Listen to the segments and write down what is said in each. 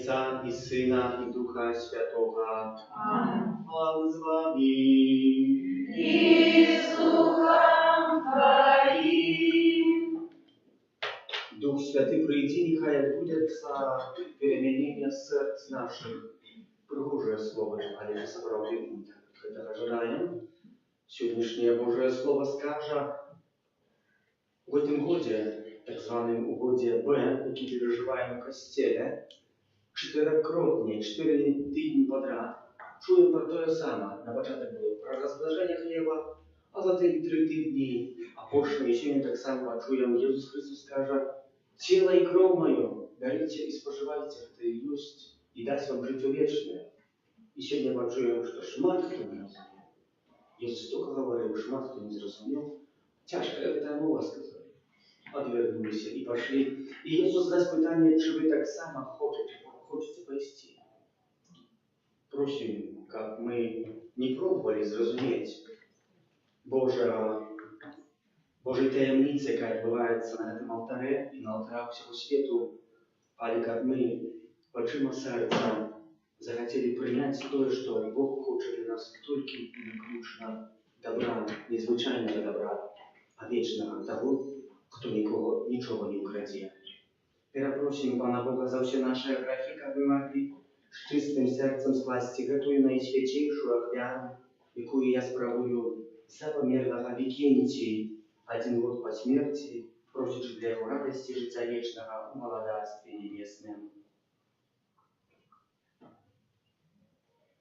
Айца і Сына, і Духа Святога. Амэн. Пан з вамі. І з духам тваім. Дух Святы, прыйдзі, няхай адбудзецца перамяненне сэрц нашых. Прыгожае слова, але сапраўды мы так гэтага жадаем. Сённяшняе Божае Слова скажа: у гэтым годзе, так званым у годзе Б, які перажываем у Касцеле, чатырокротна, 4 тыдні подряд чуем пра тое самае. На пачатак было пра размнажэнне хлеба, а затым 3 тыдні апошнія, сёння таксама чуем, Езус Хрыстус скажа: «Цела і кроў маё, бярыце і спажывайце, гэта і ёсць, і дасць вам жыццё вечнае». І сёння пачуем, што шмат хто не разумеў. Езус столькі гаварыў, шмат хто не зразумеў. Цяжкая гэтая мова, сказалі. Адвярнуліся і пайшлі. І Езус задасць пытанне: «Ці вы таксама хочаце пайсці?» Просім, каб мы не прабавалі зразумець Божай таямніцы, якая адбываецца на гэтым алтары і на алтарах усяго свету, але каб мы вачыма сэрца захацелі прыняць тое, што Бог хоча для нас толькі і выключна добра, незвычайнага добра, а вечнага, таго, хто нікога нічога не ўкрадзе. Перапросім Пана Бога за ўсе нашы грахі, каб мы маглі з чыстым сэрцам скласці гэтую найсвяцейшую ахвяру, якую я справую за памерлага Вікенці, адзін год па смерці, просячы для яго радасці жыцця вечнага ў Валадарстве Нябесным.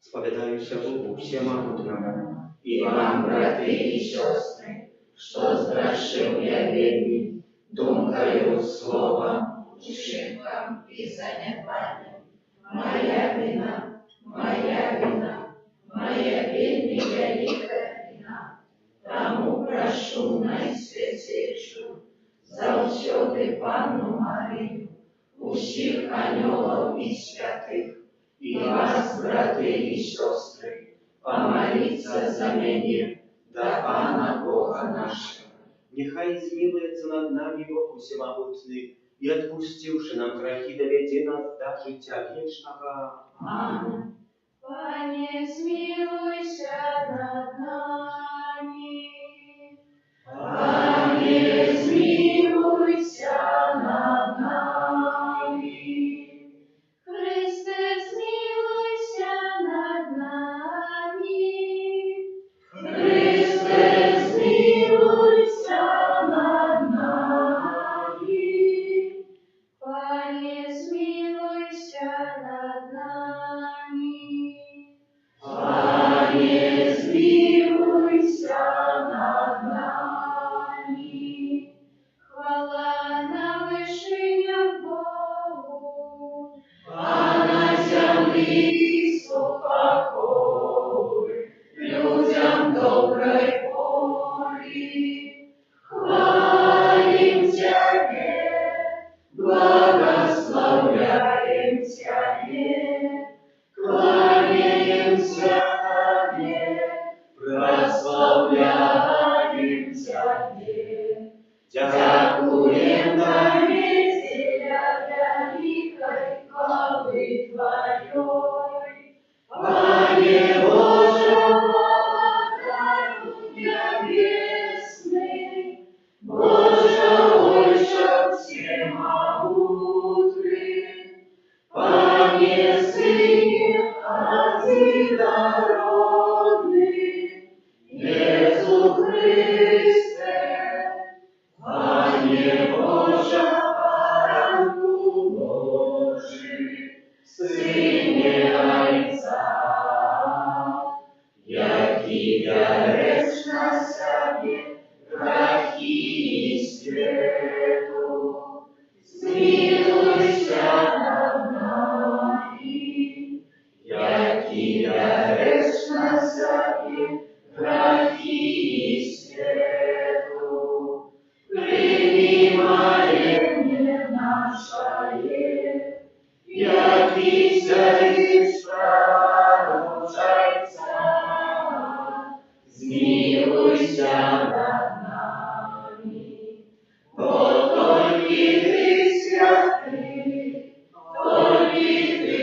Спавядаюся Богу Усемагутнаму І вам, браты і сёстры, што зграшыў я вельмі, думкаю, словам, учынкам і занядбаннем. Мая віна, мая віна, мая вельмі вялікая віна. Таму прашу Найсвяцейшую заўсёды Панну Марыю, усіх анёлаў і святых, і вас, браты і сёстры, памаліцца за мяне да Пана Бога нашага. Няхай змілуецца над намі Бог Усемагутны і, адпусціўшы нам грахі, давядзе нас да жыцця вечнага. Амэн. Пане, змілуйся над намі. Пане, змілуйся над намі. Хрысце, змілуйся над намі. Хрысце, змілуйся над намі. Пане, змілуйся над намі. Пане, змілуйся над намі. Хвала на вышынях Богу, А на зямлі супакой людзям добрай волі. Хвалім Цябе, благаслаўляем Цябе, кланяемся Табе, праслаўляем Цябе. Дзякуем Табе дзеля вялікай хвалы Тваёй. Пане Божа, Валадару нябесны, Божа Ойча ўсемагутны, Пане Сыне адзінародны, Езу Хрысце, Пане Божа, Баранку Божы, Сыне Айца, які бярэш на сябе грахі свету, змілуйся над намі. Які бярэш на сябе грахі свету, прымі маленне нашае. Які сядзіш праваруч Айца, змілуйся над намі. Бо толькі Ты святы, толькі Ты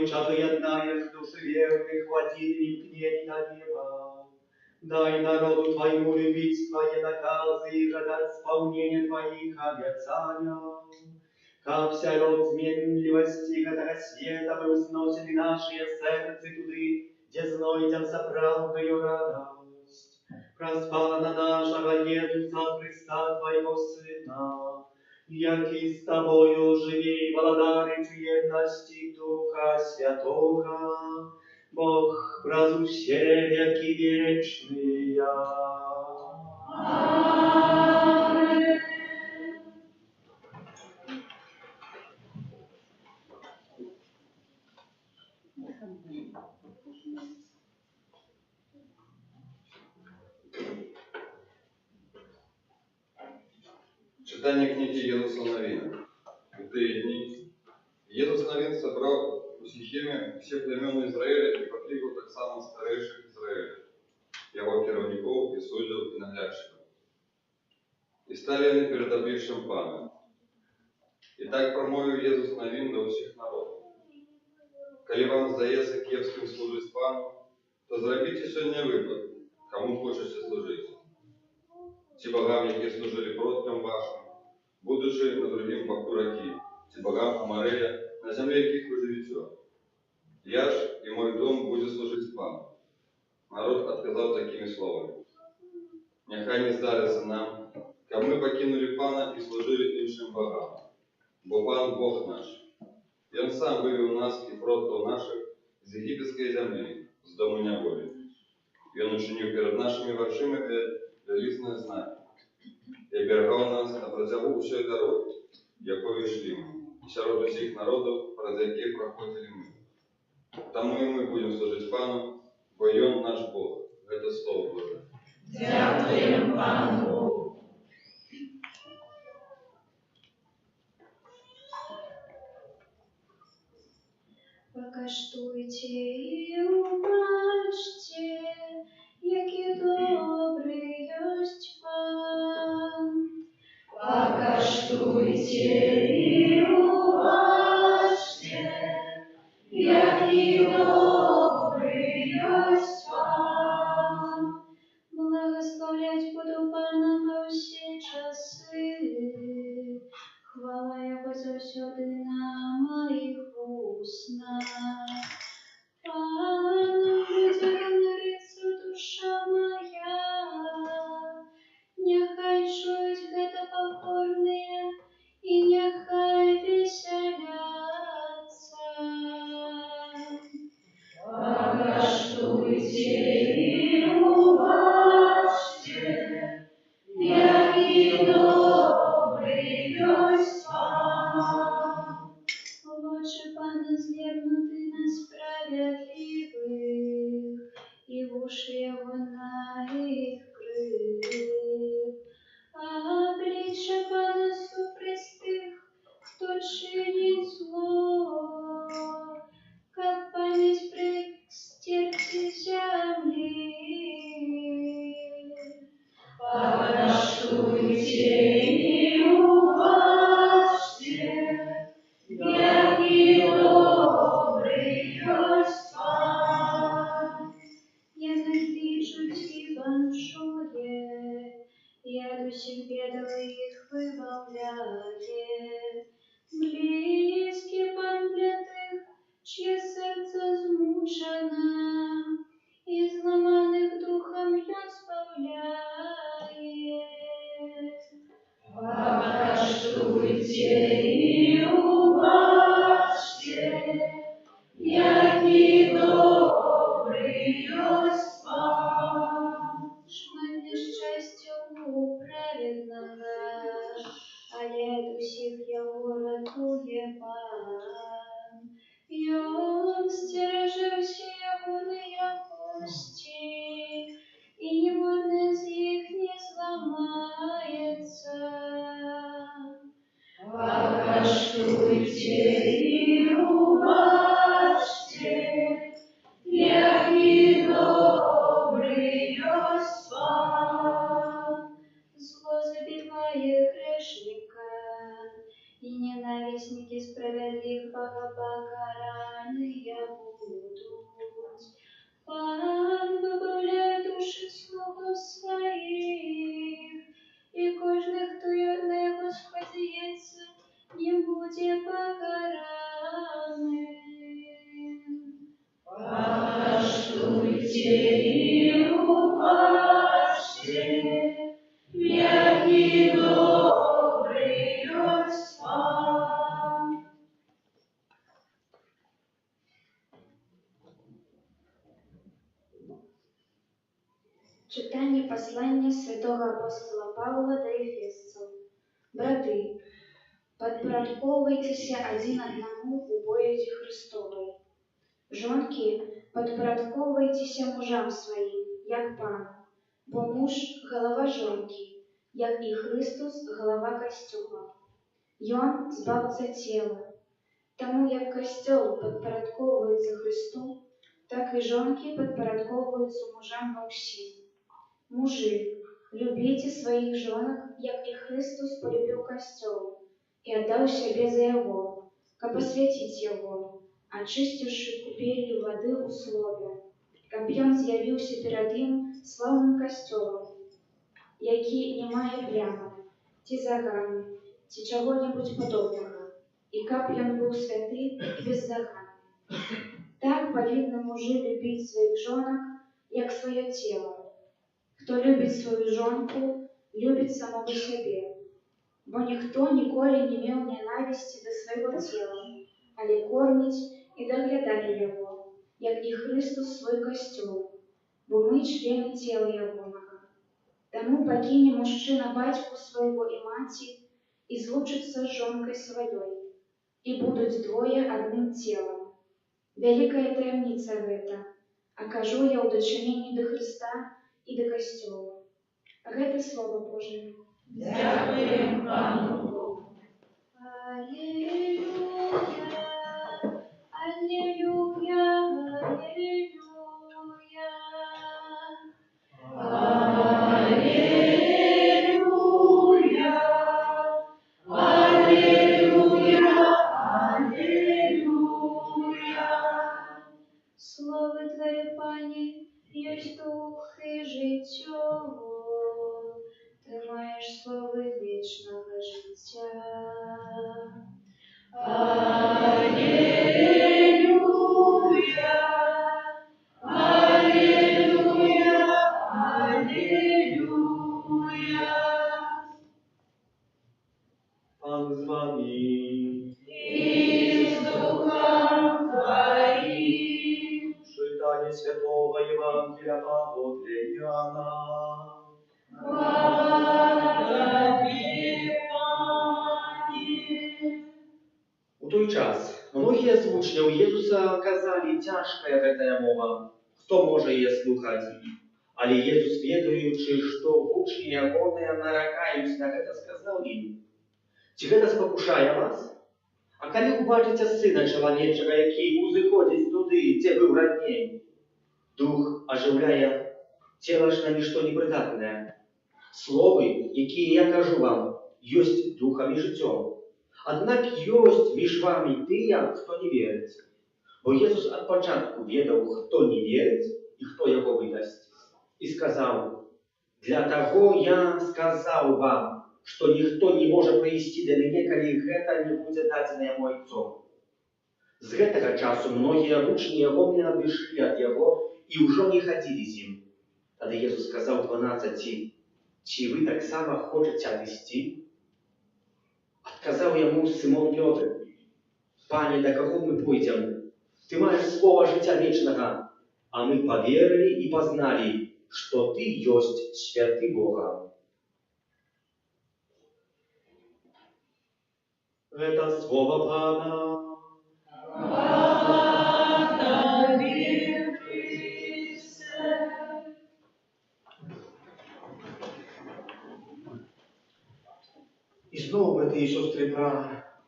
Ойча, Ты яднаеш душы верных у адзіным імкненні да неба. Дай народу Твайму любіць Твае наказы і жадаць спаўнення Тваіх абяцанняў. Каб сярод зменлівасці гэтага света мы ўзносілі нашыя сэрцы туды, дзе знойдзем сапраўдную радасць. Праз Пана нашага Езуса Хрыста, Твайго Сына, які з Табою жыве і валадарыць у еднасці Духа Святога, Бог праз усе вякі вечныя. Амэн. Чытанне кнігі Езуса Навіна. У тыя дні Езус Навін сабраў у Сіхеме ўсе плямёны Ізраэля і паклікаў таксама старэйшых Ізраэля, яго кіраўнікоў і суддзяў і наглядчыкаў. І сталі яны перад абліччам Пана. І так прамовіў Езус Навін да ўсіх народаў: «Калі вам здаецца кепскім служыць Пану, то зрабіце сёння выбар, каму хочаце служыць. Ці багам, якія служылі продкам вашым, будучы на другім баку ракі, ці багам Амарэя, на зямлі якіх вы жывяце. Я ж і мой дом будзе служыць Пану». Народ адказаў такімі словамі: «Няхай не здарыцца нам, каб мы пакінулі Пана і служылі іншым багам. Бо Пан Бог наш. Ён сам вывеў нас і продкаў нашых з егіпецкай зямлі, з дому няволі. Ён учыніў перад нашымі вачыма вялізныя знакі і аберагаў нас на працягу ўсёй дарогі, якою ішлі мы, і сярод усіх народаў, праз якія праходзілі мы. Таму і мы будзем служыць Пану, бо Ён наш Бог». Гэта Слова Божае. Дзякуем Пану Богу. Пакаштуйце і ўбачце, які добры ёсць Пан. Пакаштуйце і ўбачце, які добры ёсць Пан. Благаслаўляць буду Пана ва ўсе часы. Хвала Яго заўсёды на маіх вуснах. Панам будзе ганарыцца душа мая. Няхай чуюць гэта пакорныя, і няхай весяляцца. Пакаштуйце і ўбачце, які добры ёсць Пан. Вочы Пана звернуты на справядлівых, і вушы Яго на іх крык. А аблічча Пана супраць тых, хто чыніць зло, каб памяць пра іх сцерці з зямлі. Пакаштуйце і ўбачце, які добры ёсць Пан. Яны клічуць, і Пан чуе, і ад усіх бедаў іх выбаўляе. Блізкі Пан для тых, чые сэрца змучана, і зламаных духам Ён збаўляе. Пакаштуйце і ўбачце, які добры ёсць Пан. Шмат няшчасцяў у праведнага, але ад усіх яго ратуе Пан. Ён сцеражэ ўсе ягоныя косці, і ніводна з іх не зламаецца. Пакаштуйце і ўбачце, які добры ёсць Пан. Зло забівае грэшніка, і ненавідзіць Ненавіснікі справядлівага пакараныя будуць. Пан выбаўляе душы слугаў сваіх, і кожны, хто на яго спадзяецца, не будзе пакараны. Пакаштуйце і ўбачце, які добры ёсць Пан. Чытанне паслання святога апостала Паўла да Эфесцаў. Браты, падпарадкоўвайцеся адзін аднаму ў боязі Хрыстовай. Жонкі, падпарадкоўвайцеся мужам сваім, як Пану, бо муж – галава жонкі, як і Хрыстус – галава Касцёла. Ён – збаўца цела. Таму як Касцёл падпарадкоўваецца Хрысту, так і жонкі падпарадкоўваюцца мужам ва ўсім. Мужы, любіце сваіх жонак, як і Хрыстус палюбіў Касцёл і аддаў сябе за яго, каб асвяціць яго, ачысціўшы купеллю вады ў слове, каб ён з'явіўся перад ім слаўным Касцёлам, які не мае плямы, ці заганы, ці чаго-небудзь падобнага, і каб ён быў святы і беззаганны. Так павінны мужы любіць сваіх жонак, як сваё цела. Хто любіць сваю жонку, любіць самога сябе. Бо ніхто ніколі не меў нянавісці да свайго цела, але корміць і даглядае яго, як і Хрыстус свой Касцёл, бо мы члены цела ягонага. Таму пакіне мужчына бацьку свайго і маці і злучыцца з жонкай сваёй, і будуць двое адным целам. Вялікая таямніца гэта, а кажу я ў дачыненні да Хрыста і да Касцёла. Гэта Слова Божае. Дзякуем Пану Богу. Алілуя, алілуя, алілуя. Алілуя, алілуя, алілуя. Словы Твае, Пане, ёсць дух і жыццё. Ты маеш словы вечнага жыцця. Алілуя, алілуя, алілуя. Пан з вамі. І з духам тваім. Чытанне святога Евангелля паводле Яна. Хвала Табе, Пане. У той час многія з вучняў Езуса казалі: «Цяжкая гэтая мова, хто можа яе слухаць?» Але Езус, ведаючы, што вучні ягоныя наракаюць на гэта, сказаў ім: «Ці гэта спакушае вас? А калі ўбачыце Сына Чалавечага, які ўзыходзіць туды, дзе быў раней? Дух ажыўляе, цела ж на нішто не прыдатнае. Словы, якія я кажу вам, ёсць духам і жыццём. Аднак ёсць між вамі тыя, хто не верыць». Бо Езус ад пачатку ведаў, хто не верыць і хто яго выдасць. І сказаў: «Для таго я сказаў вам, што ніхто не можа прыйсці да мяне, калі гэта не будзе дадзена яму Айцом». З гэтага часу многія вучні ягоныя адышлі ад яго і ўжо не хадзілі з ім. Тады Езус сказаў 12: «Ці вы таксама хочаце адысці?» Адказаў яму Сымон Пётр: «Пане, да каго мы пойдзем? Ты маеш слова жыцця вечнага, а мы паверылі і пазналі, што Ты ёсць святы Бога». Гэта слова Пана. Хвала Табе, Хрысце. І зноў, браты і сёстры, пра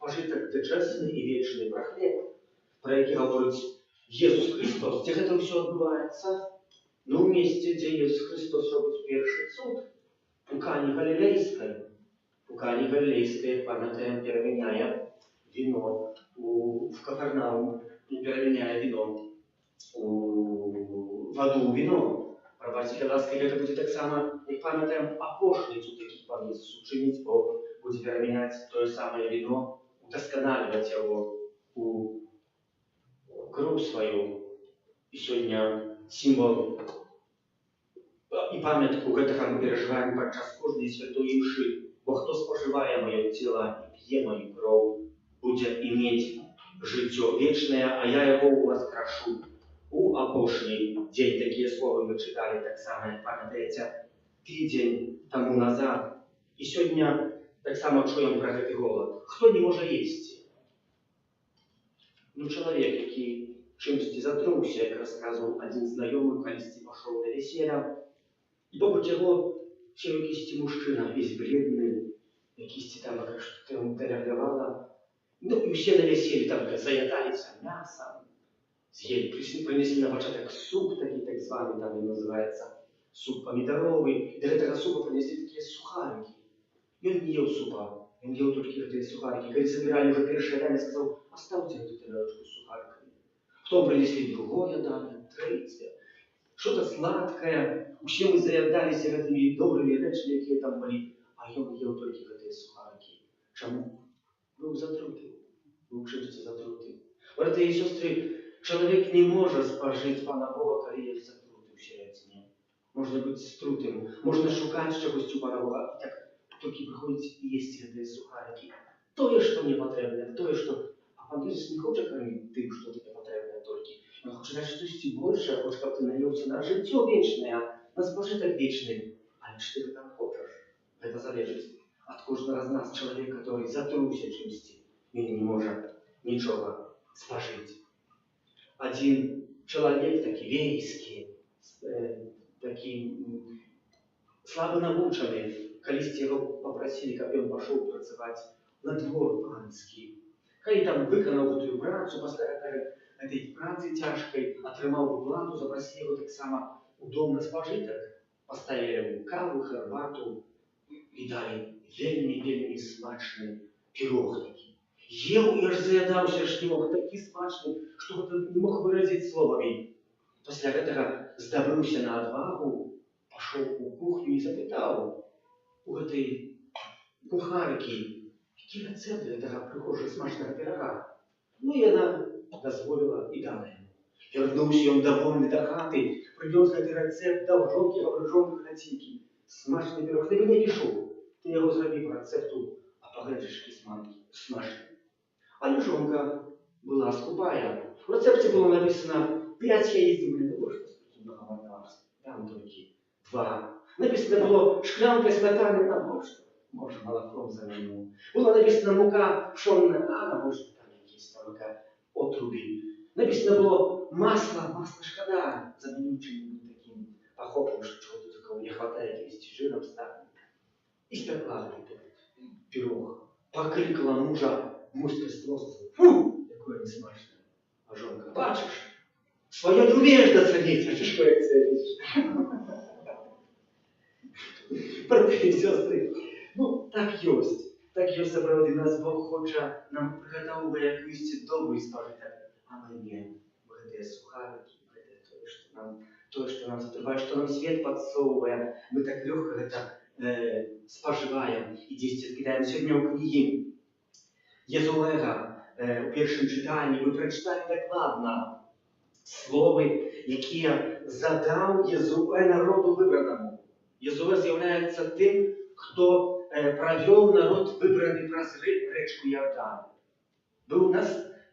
пажытак дачэсны і вечны, пра хлеб, пра які гаворыць Езус Хрыстос. Дзе гэта ўсё адбываецца? Ну, у месцы, дзе Езус Хрыстос робіць першы цуд, у Кані Галілейскай. У Кані Галілейскай, як памятаем, перамяняе віно в Кафарнаум і перамяняе віно у ваду ў віно. Прабачце, ласка, гэта будзе таксама, як памятаем, апошні цуд, які Пан Езус учыніць, бо будзе перамяняць тое самае віно, удасканальваць яго у кроў сваю. І сёння сімвал і памятку гэтага мы перажываем падчас кожнай святой імшы: «Бо хто спажывае маё цела і п'е маю кроў, будзе иметь жыццё вечнае, а я яго ўваскрашу у апошні дзень». Такія словы мы чыталі таксама, як памятаеце, тыдзень таму назад. І сёння таксама чуем пра гэты голад. Хто не можа есці? Ну, чалавек, які чымсьці затруўся. Як расказваў адзін знаёмы, калісьці пашоў на вяселля, і побач яго сеў якісьці мужчына, весь бледны, якісьці там, што яму дэлегавала. Ну, і ўсе на вяселлі там заядаліся мясам, з'елі, прынеслі на пачатак суп такі, так званы, там ён называецца, суп памідаровы, і да гэтага супа прынеслі такія сухарыкі. Ён не еў супа, ён еў толькі гэтыя сухарыкі. Калі забіралі ўжо першае данне, сказаў: «Оставьте гэту тарелочку з сухарыкамі». Потом прынеслі другое данне, трэцяе, что-то сладкое. Усе мы заядаліся гэтымі добрымі рэчамі, якія там былі, а ён еў толькі гэтыя сухарыкі. Чаму? Быў затруты, быў чымсьці затруты. Браты і сёстры, чалавек не можа спажыць Пана Бога, калі ёсць затруты ў сярэдзіне. Можна быць струтым, можна шукаць чагосьці ў Пана Бога, і так толькі прыходзіць і есці гэтыя сухарыкі. Тое, што мне патрэбна, тое, што. А Пан Езус не хоча карміць тым, што табе патрэбна толькі. Ён хоча даць штосьці большае, хоча, каб ты наеўся на жыццё вечнае, на спажытак вечны. Але ж ты гэта хочаш? Гэта залежыць ад кожнага з нас. Чалавек, который затруўся чымсьці, ён не можа нічога спажыць. Адзін чалавек такі вейскі, такі слаба навучаны, калісьці яго папрасілі, каб ён пашоў працаваць на двор панскі. Калі там выканаў гэтую працу, пасля гэтай працы цяжкай атрымаў выплату, запрасілі яго таксама ў дом на спажытак, паставілі яму каву, гарбату і далі вельмі, вельмі смачны пірог такі. Еў і аж заядаўся, аж не мог, такі смачны, што гэта не мог выразіць словамі. Пасля гэтага здабыўся на адвагу, пашоў у кухню і запытаў у гэтай кухаркі, які рэцэпт гэтага прыгожага смачнага пірага. Ну, і яна дазволіла і дала яму. Вярнуўся ён давольны да хаты, прынёс гэты рэцэпт, даў жонке, гаварыць: «Жонка, глядзі, які смачны пірог, табе не пішу, ты яго зрабі па рэцэпту, а паглядзіш, які смачны». Але жонка была скупая. У рэцэпце было напісана 5 яиц, думаю, ну што столькі многа марнаваць, дам толькі 2. Напісана было шклянка сметаны, а што, можа, малаком замяню. Было напісана мука пшонная, а навошта там якісь там яка отрубі. Напісана было масла, масла шкада, замяню чым-нибудь таким пахопным, што чого тут такого не хватае, якімсь жиром стане. І спякла гэты пирог. Паклікала мужа, муж сказал: «Фу, якое несмачнае». А жонка: «Бачыш, сваё не умееш дацаніць, а чужое цэніш». Браты і сёстры, ну так ёсць. Так ёсць сапраўды, нас Бог хоча, нам прыгатоўвае якуюсьці добрый спажытак, а мы не. Мы гэтыя сухарыкі, гэтыя тое, што нам затрывае, што нам свет падсоўвае, мы так лёгка гэта спажываем і дзесьці адкідаем. Сёння ў кнігі Езуэга, у першым чытанні мы прачыталі дакладна словы, якія задаў Езуэ народу выбранаму. Езуэ з'яўляецца тым, хто правёў народ выбраны праз рэчку Іордан. Быў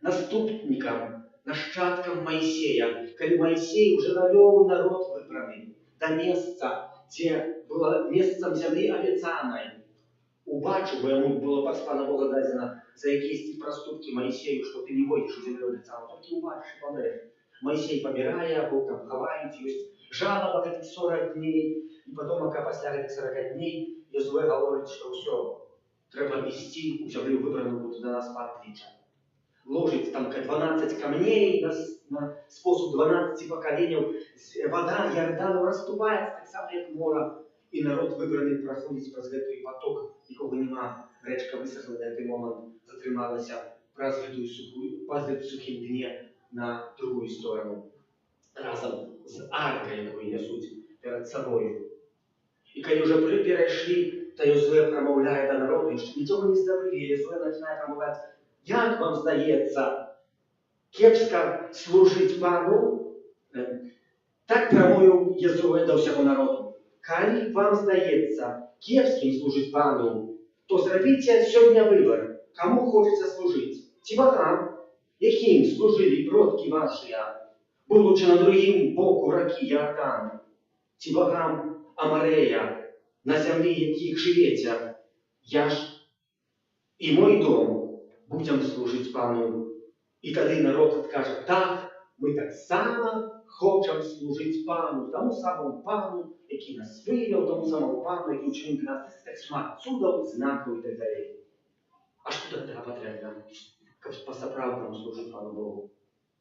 наступнікам, нашчадкам Майсея, калі Майсей уже навёў народ выбраны да месца, дзе было месцам зямлі абяцанай. Убачыў, бо яму было пад Пана Бога дадзена за якісь проступки Майсею, што ты не войдзеш у зямлю абяцаную, толькі убачыш і памрэш. Майсей памірае, Бог там хаваюць, ёсць жалоба гэтых 40 дней, і потом, ака пасля гэтых 40 дней, Езуэ гаворыць, што ўсё, трэба ісці ў зямлю выбраную, куды да нас Пан кліча. Ложыць там 12 камней на способ 12 пакаленняў, вода Иордану расступаецца так само, як мора, і народ выбраны праходзіць праз гэты поток, якога няма, рэчка высохла на гэты момант, затрымалася. праз гэтую сухую, праз гэты сухім дне на другую сторону, разам з аркай, якую нясуць перад сабою. І калі ўжо перайшлі, то Йозуэ прамаўляе да народу, яшчэ нічога не здабылі, Йозуэ пачынае прамаўляць: «Як вам здаецца, кепска служыць Пану?» Так прамовіў Езуэ да ўсяго народу: «Калі вам здаецца кепскім служыць Пану, то зрабіце сёння выбар, каму хочаце служыць: ці багам, якім служылі продкі вашыя, будучы на другім боку ракі Іардан, ці багам Амарэя, на зямлі якіх жывеце. Я ж і мой дом будзем служыць Пану». І тады народ адкажа: «Так, мы таксама хочам служыць Пану, таму самому Пану, які нас вывеў, таму самому Пану, які ўчыніў для нас так шмат цудаў, знакаў» і так далей. А што для гэтага патрэбна? Каб па-сапраўднаму служыць Пану Богу,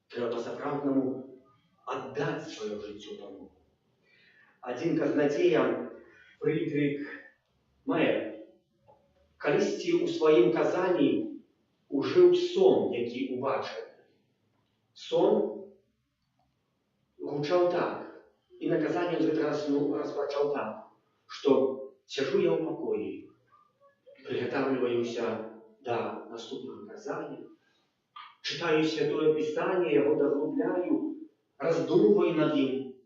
трэба па-сапраўднаму аддаць сваё жыццё Пану Богу. Адзін казнадзея, Фрыдрых Маер, калісьці ў сваім казанні ужыў сон, які убачыў. Сон гучаў так, і на казанні з гэтага сну распачаў так, што сяжу я ў пакоі, прыгатавліваюся да наступнага казання, чытаю Святое Пісанне, яго даглубляю, раздумваю над ім.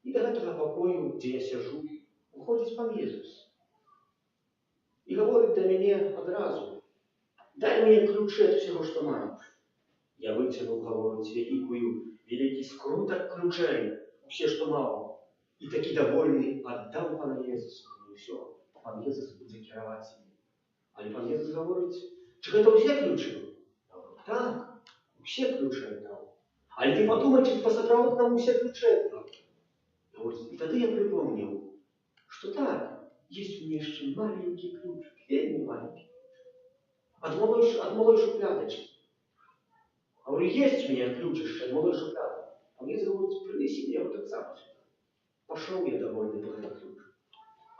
І да гэтага пакою, дзе я сяжу, уходзіць Пан Езус. І гаворыць да мяне адразу: «Дай мне ключы ад усяго, што маеш». Я выцягнуў, гаворыць, вялікі скрутак ключэй, усе, што маў. І такі давольны аддаў Пану Езусу. І ўсё, Пан Езус будзе кіраваць імі. Але Пан Езус гаворыць: «Ці гэта ўсе ключы?» Я гавару: «Так, усе ключы аддаў». «Але ты падумай, ці па-сапраўднаму усе ключы аддаў». Гаворыць, і тады я прыпомніў, што так, есть у меня яшчэ маленькі ключик, вельмі маленькі. Ад малой шуфлядачкі. Гавару: «Есть у меня ключ яшчэ ад малой шуфляды». А мне гаворыць: «Прынесі мне яго таксама сюда». Пашоў я довольны па гэты ключ.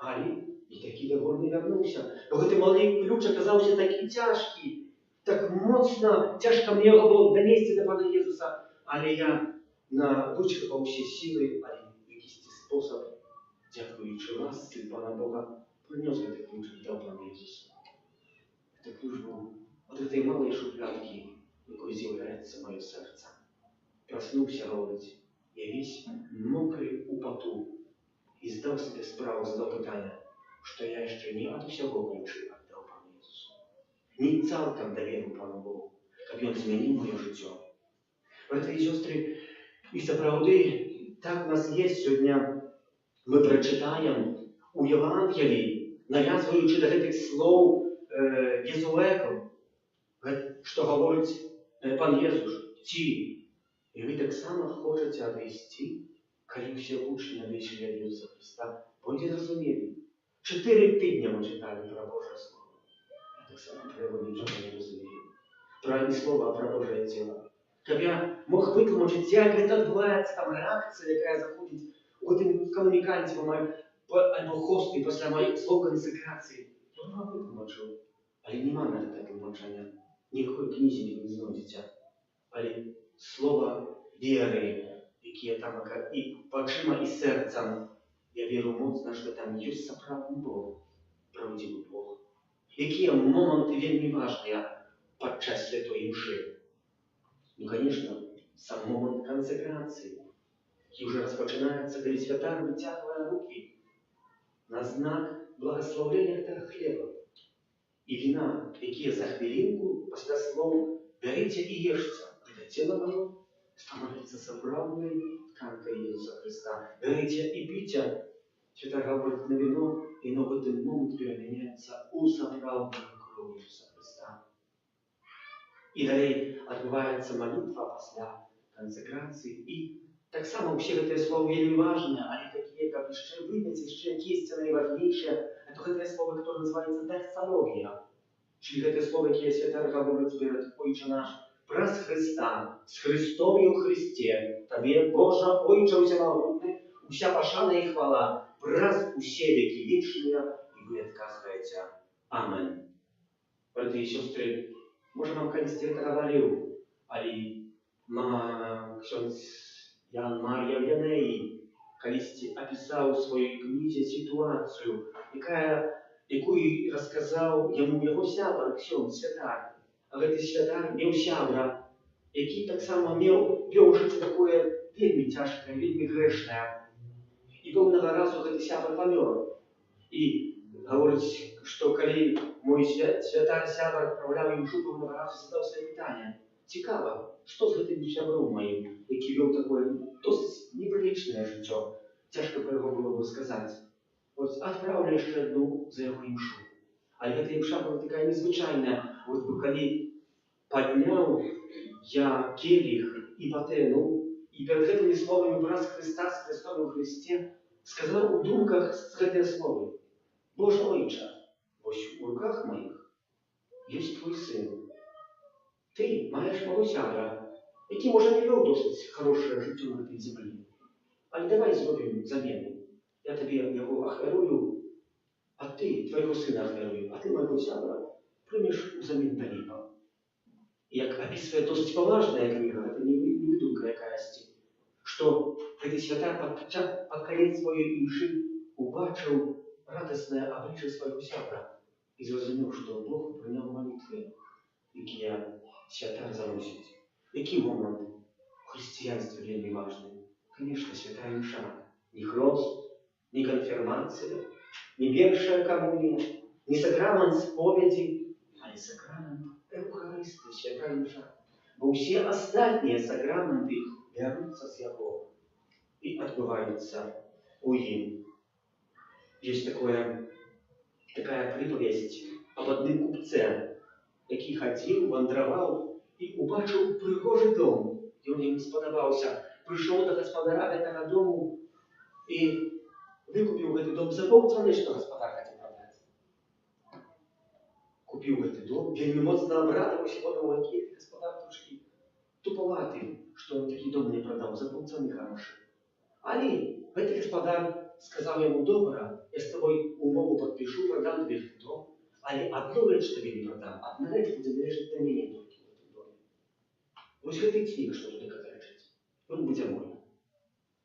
Але і такі довольны вярнуўся. Бо гэты малы ключ аказаўся такі цяжкі, так моцна, цяжка мне яго было данесці да Пана Езуса. Але я вычерпаў усе сілы, але ў якісьці спосаб, дзякуючы ласцы Пана Бога, прынёс гэты ключ і даў Пану Езусу. Гэты ключ быў ад гэтай малай шуфлядкі, якой з'яўляецца маё сэрца. Праснуўся, гаворыць, я весь мокры у пату і здаў сабе справу, задаў пытанне, што я яшчэ не ад усяго ключы аддаў Пану Езусу. Не цалкам даверыў Пану Богу, каб ён змяніў маё жыццё. Браты і сёстры, і сапраўды так у нас есть сёння, мы прачытаем у Евангеліі, навязваючы да гэтых слоў Езуэкаў, што гаворыць Пан Езус: «Ці і вы таксама хочаце адысці?» Калі ўсе вучні адышлі ад Езуса Хрыста, бо не зразумелі. 4 тыдня мы чыталі пра Божае Слова. Я таксама пра яго нічога не разумею. Пра не слова, а пра Божае цела. Каб я мог вытлумачыць, як гэта адбываецца, там рэакцыя, якая заходзіць у гэтым камуніканце альбо хосты пасля маіх слоў кансекрацыі. Я б вам вытлумачыў. Але няма на гэта тлумачання. Ніякой кнізе не знойдзеце. Але слова веры, якія там і вачыма, і сэрцам, я веру моцна, што там ёсць сапраўдны Бог, праўдзівы Бог. Якія моманты вельмі важныя падчас святой імшы? Ну, конечно, сам момант кансекрацыі, які ўжо распачынаецца, калі святар выцягвае рукі на знак благаслаўлення гэтага хлеба і віна, якія за хвілінку пасля слоў «бярыце і ешце, гэта цела маё» становіцца сапраўднай тканкай Езуса Хрыста. «Бярыце і піце», святар гаворыць на віно, і яно ў гэты момант перамяняецца ў сапраўдную кроў Езуса Хрыста. І далей адбываецца малітва пасля кансекрацыі. І таксама ўсе гэтыя словы вельмі важныя, але такія, каб яшчэ выняць яшчэ якісь найважнейшыя, это гэтае слово, которое называется даксалогія. Czyli гэтае слово, якія святар гаворыць перад «Ойча наш», праз Хрыста, з Хрыстом і ў Хрысце, Табе, Божа, Ойча ўсемагутны, уся пашана і хвала, праз усе векі вечныя, і вы адказваеце: «Амен». Браты і сёстры, Можа, вам калісьці гэта гаварыў, але ксёндз Ян Мар'я Віянэй калісьці апісаў у сваёй кнізе сітуацыю, якую расказаў яму яго сябар, ксёндз, святар. А гэты святар меў сябра, які таксама вёў жыццё такое вельмі цяжкае, вельмі грэшнае. І пэўнага разу гэты сябар памёр. І гаворыць, што калі мой святар сябар адпраўляў імшу, пэўнага разу задаў сабе пытанне: цікава, што з гэтым сябром маім, які вёў такое досыць непрылічнае жыццё, цяжка пра яго было бы сказаць. Вось адпраўлю яшчэ адну за яго імшу. Але гэта імша была такая незвычайная. Вот бы калі падняў я келіх і патэну, і перад гэтымі словамі «Праз Хрыста, з Хрыстом і ў Хрысце» сказаў у думках гэтыя словы: «Божа Ойча, вось у руках маіх ёсць твой сын. Ты маеш майго сябра, які, можа, не вёў досыць харошае жыццё на гэтай зямлі. Але давай зробім замену. Я табе яго ахвярую, а ты твайго сына ахвярую, а ты майго сябра прымеш узамен да неба». Як апісвае досыць паважная кніга, гэта не выдумка якаясьці, што гэты святар пад канец сваёй імшы убачыў радаснае аблічча свайго сябра і зразумеў, што Бог прыняў малітвы, якія святар заносіць. Які момант у хрысціянстве вельмі важны? Конечно, святая імша. Не хрост, не канфірмацыя, не першая камунія, не сакрамент споведзі, але сакрамент Эўхарыстыі, святая імша. Бо ўсе астатнія сакраменты бяруцца з яго і адбываюцца ў ім. Ёсць такая прыпавесць аб адным купце, які хадзіў, вандраваў і убачыў прыгожы дом. Ён яму спадабаўся. Прыйшоў да гаспадара гэтага дому і выкупіў гэты дом за паўцаны, што гаспадар хацеў прадаць. Купіў гэты дом, вельмі моцна абрадаваўся, подумаў, які гаспадар трошкі туповаты, што он такі дом мне прадаў за паўцаны харошы. Але гэты гаспадар сказаў яму: «Добра, я з тобой умову падпішу, прадам табе гэты дом, але адну рэч табе не прадам, адна рэч будзе належаць да мяне толькі ў гэтым доме. Вось гэты цвік, што туды належыць, ён будзе мой».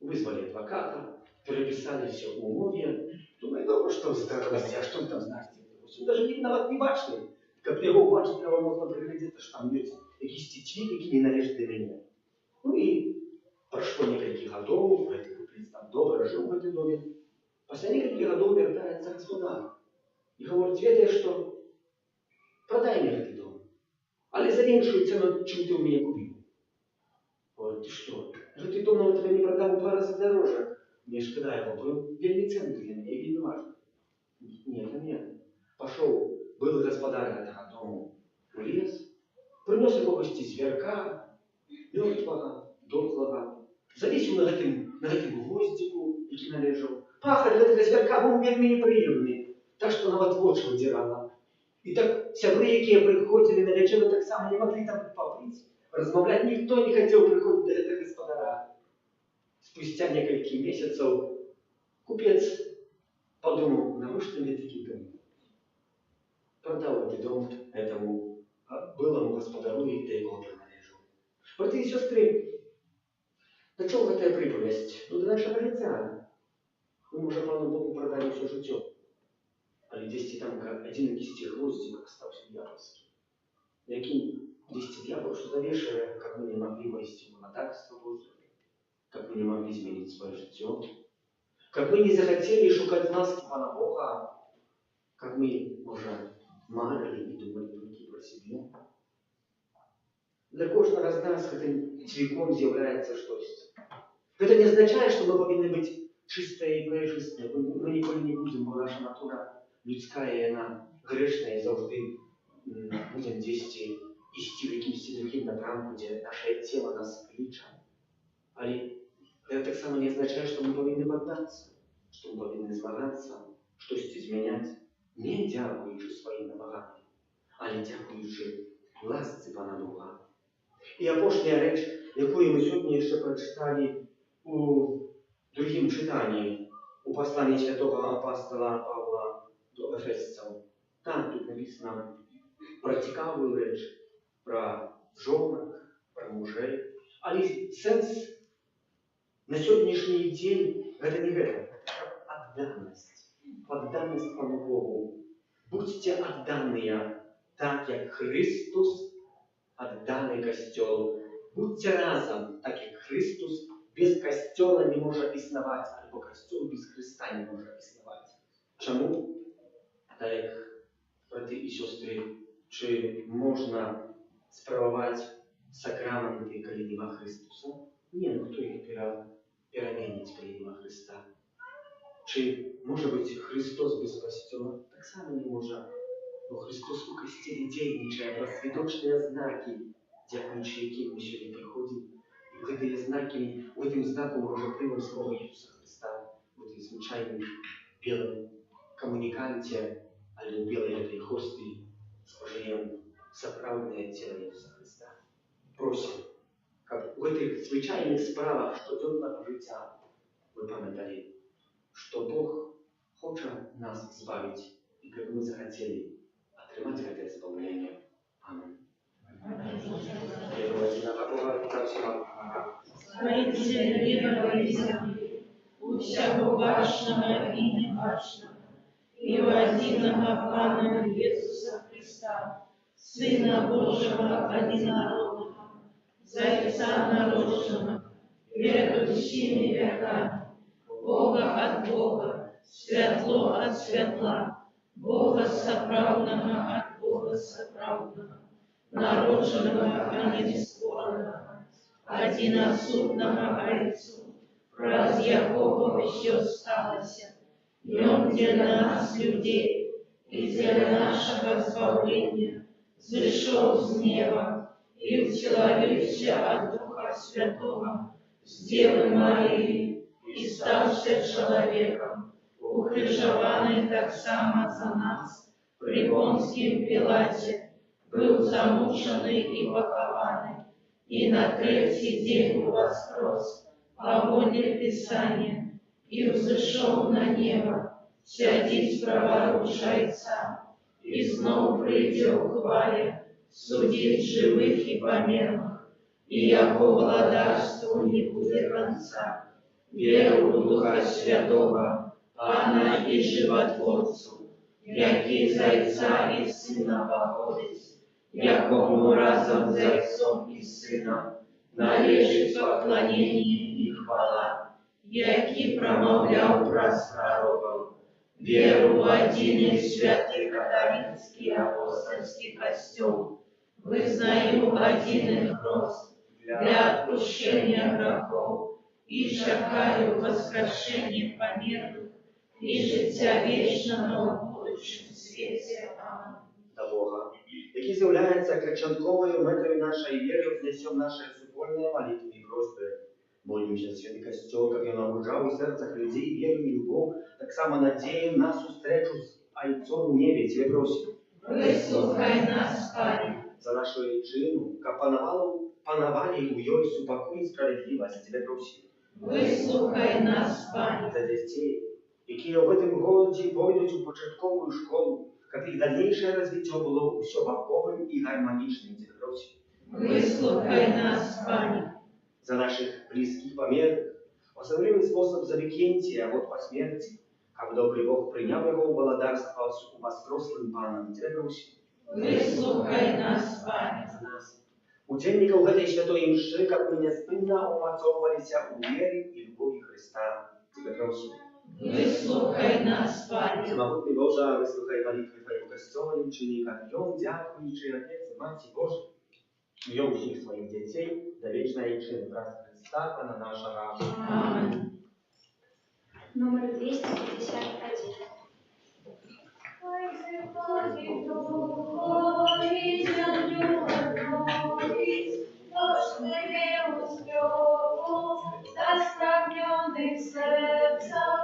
Вызвалі адваката, перапісалі все ў умове. Думаю, добра, што здарылася, а што там знайсці? Ён даже нават не бачны. Каб яго ўбачыць, трэба моцна прыглядзецца, што там ёсць якісьці цвік, які не належыць да мяне. Ну і прайшло некалькі гадоў, гэты купец там добра жыў у гэтым доме. Пасля некалькіх гадоў вяртаецца гаспадар і гаворыць: «Ведаеш што, прадай мне гэты дом, але за меншую цену, чым ты ў мяне купіў». Гаворыць: «Ты што, гэты дом нават табе не прадам у два разы дороже. Мне шкада яго, бо ён вельмі ценны для мяне, вельмі важны». «Не, это не». Пашоў былы гаспадар гэтага дому у лес, прынёс якогасьці звярка, мёртвага, дохлага, завесіў на гэтым гвоздзіку, які належаў. Пах ад гэтага звярка быў вельмі непрыемны, так што нават вочы выдзірала. І так сябры, якія прыходзілі на вячэру, таксама не маглі там пабыць, размаўляць, ніхто не хацеў прыходзіць да гэтага гаспадара. Спустя некалькі месяцаў купец падумаў: навошта мне такі дом? Прадаў гэты дом этому былому гаспадару, і да якога прыналежаў. Браты і сёстры, да чого гэтая прыпавесць? Ну, да нашага жыцця. Мы, можа, Пану Богу прадалі ўсё жыццё, але дзесьці там адзін якісьці гвоздзік астаўся д'ябальскі, якім дзесьці д'ябал што завешае, каб мы не маглі ўвайсці ў валадарства Божае, каб мы не маглі змяніць сваё жыццё, каб мы не захацелі шукаць ласкі Пана Бога, каб мы, можа, марылі і думалі толькі пра сябе. Для кожнага з нас гэтым цвіком з'яўляецца штосьці. Гэта не азначае, што мы павінны быць чыстыя і пражыстыя. Мы ніколі не будзем, бо наша натура людская, яна грэшная, і заўжды будзем дзесьці ісці ў якімсьці другім напрамку, дзе наше цела нас кліча. Але гэта таксама не азначае, што мы павінны паддацца, што мы павінны змагацца, штосьці змяняць, не дзякуючы сваім намаганням, але дзякуючы ласцы Пана Бога. І апошняя рэч, якую мы сёння яшчэ прачыталі у другім чытанні, у пасланні святого апостала Павла до Эфесцаў. Там тут напісана пра цікавую рэч. Пра жонак, пра мужэй. Але сэнс на сённяшні дзень гэта не гэта, гэта пра адданасць. Адданасць Пану Богу. Будзьце адданыя так, як Хрыстус адданы Касцёлу. Будзьце разам, так як Хрыстус без Касцёла не можа існаваць, альбо Касцёл без Хрыста не можа існаваць. Чаму? Так як, браты і сёстры, ці можна справаваць сакраменты, калі няма Хрыстуса? Не, ну хто іх пераменіць, калі няма Хрыста? Ці можа быць Хрыстос без Касцёла? Таксама не можа. Бо Хрыстос у Касцеле дзейнічае праз відочныя знакі, дзякуючы якім мы сёння прыходзім. І ў гэтыя знакі, у гэтым знаку мы ўжо прымем самога Ісуса Хрыста, у гэтай звычайным белым камуніканце, але ў белай гэтай хостыі спажыем сапраўднае цела Ісуса Хрыста. Просім, каб у гэтых звычайных справах штодзённага жыцця мы памяталі, што Бог хоча нас збавіць і каб мы захацелі атрымаць гэтае збаўленне. Амен. Веру ў адзінага Бога, Айца ўсемагутнага, Стварыцеля неба і зямлі, усяго бачнага і нябачнага, і ў адзінага Пана Езуса Хрыста, Сына Божага адзінароднага, з Айца народжанага перад усімі вякамі, Бога ад Бога, святло ад святла, Бога сапраўднага ад Бога сапраўднага, народжанага, а не створанага, адзінасутнага Айцу, праз якога ўсё сталася, Ён для нас, людзей, і для нашага збаўлення зышоў з неба і ўцелавіўся ад Духа Святога з Дзевы Марыі і стаўся чалавекам, укрыжаваны таксама за нас пры Понцкім Пілаце, быў замучаны і пахаваны, і на трэці дзень уваскрос паводле Пісання, і ўзышоў на неба, сядзіць праваруч Айца, і зноў прыйдзе ў хвале судзіць жывых і памерлых, і яго валадарству не будзе канца. Веру ў Духа Святога, Пана і Жыватворцу, які з Айца і Сына паходзіць, якому разам з Айцом і Сынам належыць пакланенне і хвала, які прамаўляў праз прарокаў. Веру ў адзін і святы каталіцкі апостальскі Касцёл, вызнаю адзін хрост для адпушчэння грахоў і чакаю ўваскрашэння памерлых і жыцця вечнага ў будучым свеце. Амэн. Да Бога, які з'яўляецца канчатковай мэтай нашай веры, узнясём нашы супольныя малітвы і просьбы. Молімся за святы Касцёл, каб ён набуджаў у сэрцах людзей веру і любоў, таксама надзею на сустрэчу з Айцом у небе. Цябе просім. Выслухай нас, Пане. За нашу айчыну, каб панавалі ў ёй супакой і справядлівасць. Цябе просім. Выслухай нас, Пане. За дзяцей, якія ў гэтым годзе пойдуць у пачатковую школу, каб іх дальнейшае развіццё было ўсёбаковым і гарманічным. Цябе просім. Выслухай нас, Пане. За нашых блізкіх памерлых, у асаблівы спосаб за Вікенція, год па смерці, каб добры Бог прыняў яго ў валадарства з уваскрослым Панам. Цябе просім. Выслухай нас, Пане. За нас, удзельнікаў гэтай святой імшы, каб мы няспынна ўмацоўваліся ў веры і любові Хрыста. Цябе просім. Выслухай нас, Пане. Усемагутны Божа, выслухай малітвы Твайго Касцёла і ўчыні, каб ён, дзякуючы апецы Маці Божай, вёў усіх сваіх дзяцей да вечнай айчыны праз Хрыста, Пана нашага. Амэн. Нумар 251. Хай зыходзіць Дух Твой, зямлю адновіць, дождж плыве ў спёку, да спрагнёных сэрцам,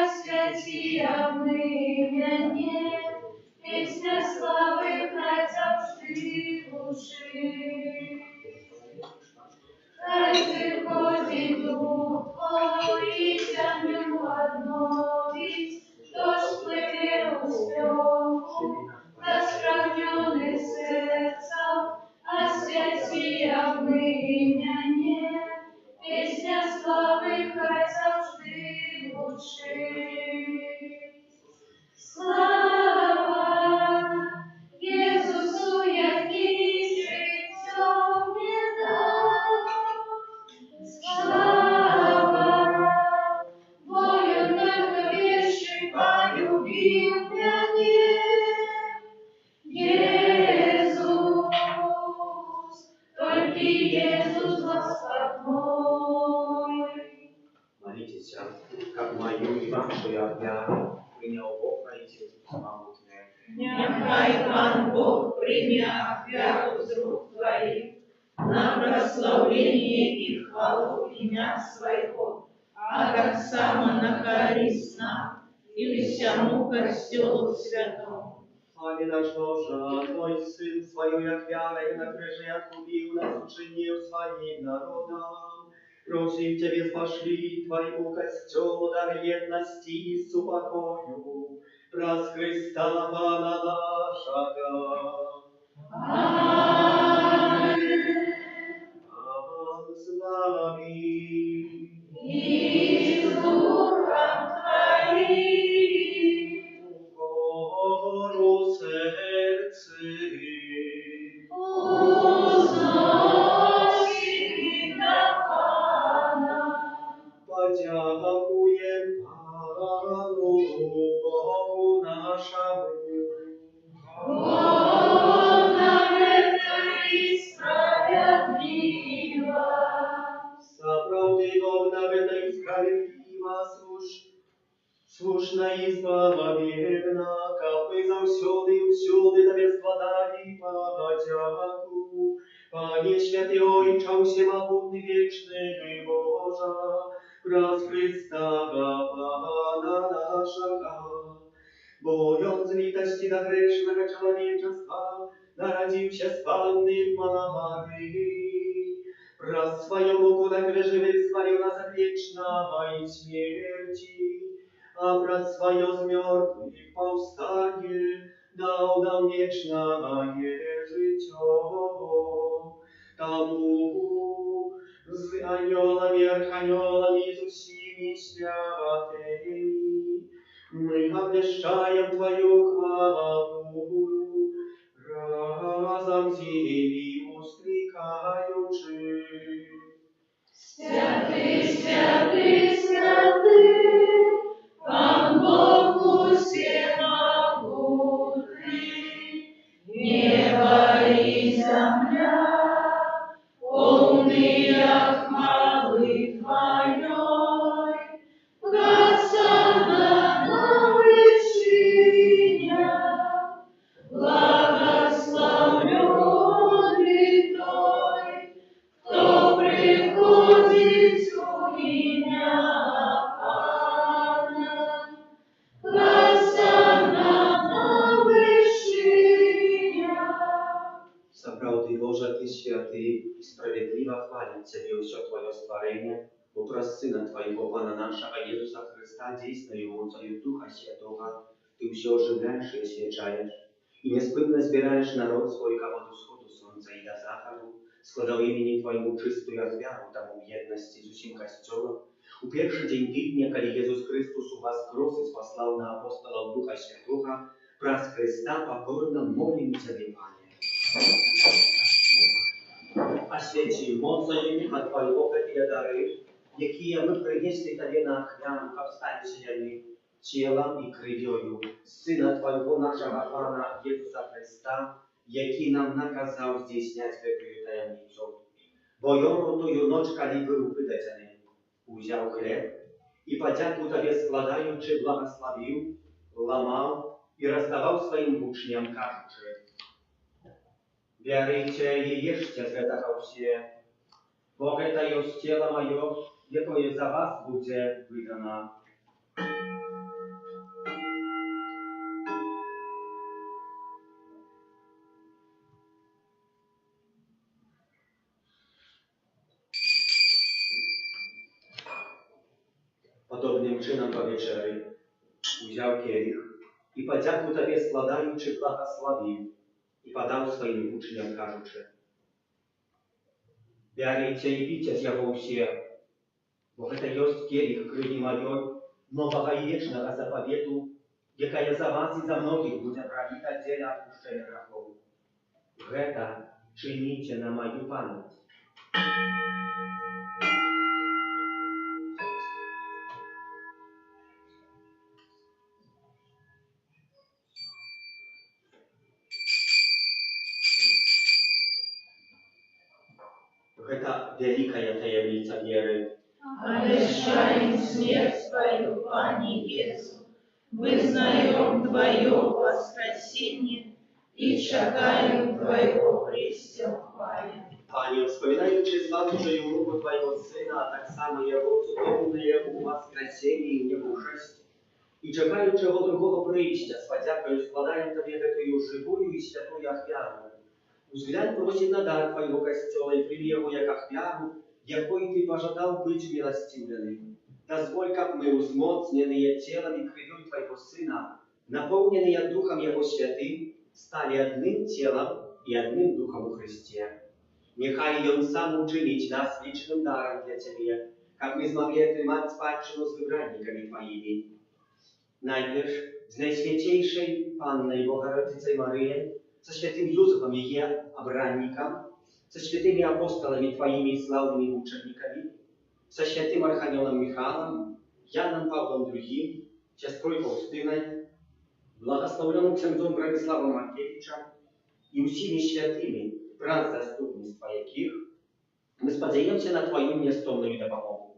асвяці, абмый мяне, песня славы хай заўжды гучыць. Хай зыходзіць Дух Твой, зямлю адновіць, дождж плыве ў спёку, да спрагнёных сэрцам, Езус, Гасподзь мой. Маліцеся, каб маю і вашу ахвяру прыняў Бог Айцец Усемагутны. Няхай Пан Бог прыме ахвяру з рук Тваіх на праслаўленне і хвалу імя Свайго, а таксама на карысць нам і ўсяму Касцёлу Святому. Пане наш Божа, Твой Сын сваёй ахвярай на крыжы адкупіў нас, учыніў сваім народам. Просім Цябе, спашлі Твайму Касцёлу дар еднасці і супакою, праз Хрыста Пана нашага. Амэн. Пан з вамі. І з духам Тваім. Угору сэрцы. Узносім да Пана. Падзякуем Пану Богу нашаму. Годна гэта і справядліва. Сапраўды годна гэта і справядліва, слушна і збавенна, каб мы заўсёды і ўсюды Табе складалі падзяку. Пане святы Ойча, усемагутны вечны Божа, праз Хрыста Пана нашага. Бо Ён з літасці да грэшнага чалавечаства нарадзіўся з Панны Марыі. Праз сваю муку на крыжы вызваліў нас ад вечнай смерці, а праз сваё з мёртвых паўстанне даў нам вечнае жыццё. Таму з анёламі, арханёламі, з усімі святымі мы абвяшчаем Тваю хвалу, разам з імі усклікаючы. Святы, святы, святы, Пан Бог усемагутны, неба і зямля поўныя хвалы Тваёй. Гасанна на вышынях, благаслаўлёны той, хто прыходзіць у імя Пана. Гасанна на вышынях. Сапраўды, Божа, Ты святы, і справядліва хваліць Цябе ўсё Тваё стварэнне, бо праз Сына Твайго, Пана нашага Езуса Хрыста, дзейснаю моцаю Духа Святога, Ты ўсё ажыўляеш і асвячаеш, і няспынна збіраеш народ свой, каб ад усходу сонца і да захаду складаў імені Твайму чыстую ахвяру, таму ў еднасці з усім Касцёлам, у першы дзень тыдня, калі Езус Хрыстус уваскрос і спаслаў на апосталаў Духа Святога, праз Хрыста пакорна молім Цябе, Пане. Асвяці моцаю Духа Твайго гэтыя дары, якія мы прынеслі Табе на ахвяру, каб сталіся яны целам і крывёю Сына Твайго, нашага Пана Езуса Хрыста, які нам наказаў здзейсняць гэтую таямніцу. Бо Ён у тую ноч, калі быў выдадзены, узяў хлеб і, падзяку Табе складаючы, благаславіў, ламаў і раздаваў сваім вучням, кажучы: Бярыце і ешце з гэтага ўсе, бо гэта ёсць цела маё, якое за вас будзе выдана. Падобным чынам па вячэры узяў келіх і, падзяку Табе складаючы, благаславіў і падаў сваім вучням, кажучы: Бярыце і піце з яго ўсе, бо гэта ёсць келіх крыві маёй, новага і вечнага запавету, якая за вас і за многіх будзе праліта дзеля адпушчэння грахоў. Гэта чыніце на маю памяць. Гэта вялікая таямніца веры. Обещаем смерть Твою, Пане Иису, вызнаем Твое воскресение и чакаем Твоего прийстя в хвале. Пане, успамінаючы змачаную руку Твайго Сына, а таксама Яго цудоўнае ўваскрасенне і ўнебаўшэсце, і чакаючы Яго другога прыйсця, з падзякаю складаем Табе гэтую жывую і святую ахвяру. Узглянь, просім, на дар Твайго Касцёла і прымі яго як ахвяру, якой Ты пажадаў быць уміласціўлены. Дазволь, каб мы, узмоцненыя Целам і Крывёй Твайго Сына, напоўненыя Духам Яго Святым, сталі адным целам і адным духам у Хрысце. Няхай Ён сам учыніць нас лічным дарам для Цябе, каб мы змаглі атрымаць спадчыну з выбраннікамі Тваімі. Найперш з Найсвяцейшай Паннай Багародзіцай Марыяй, са святым Юзафам, яе абраннікам, са святымі апосталамі Тваімі і слаўнымі мучанікамі, са святым Арханёлам Міхалам, Янам Паўлам II, сястрой Фаўстынай, благаслаўлёным ксяндзом Браніславам Маркевічам і ўсімі святымі, праз заступніцтва якіх мы спадзяёмся на Тваю нястомную дапамогу.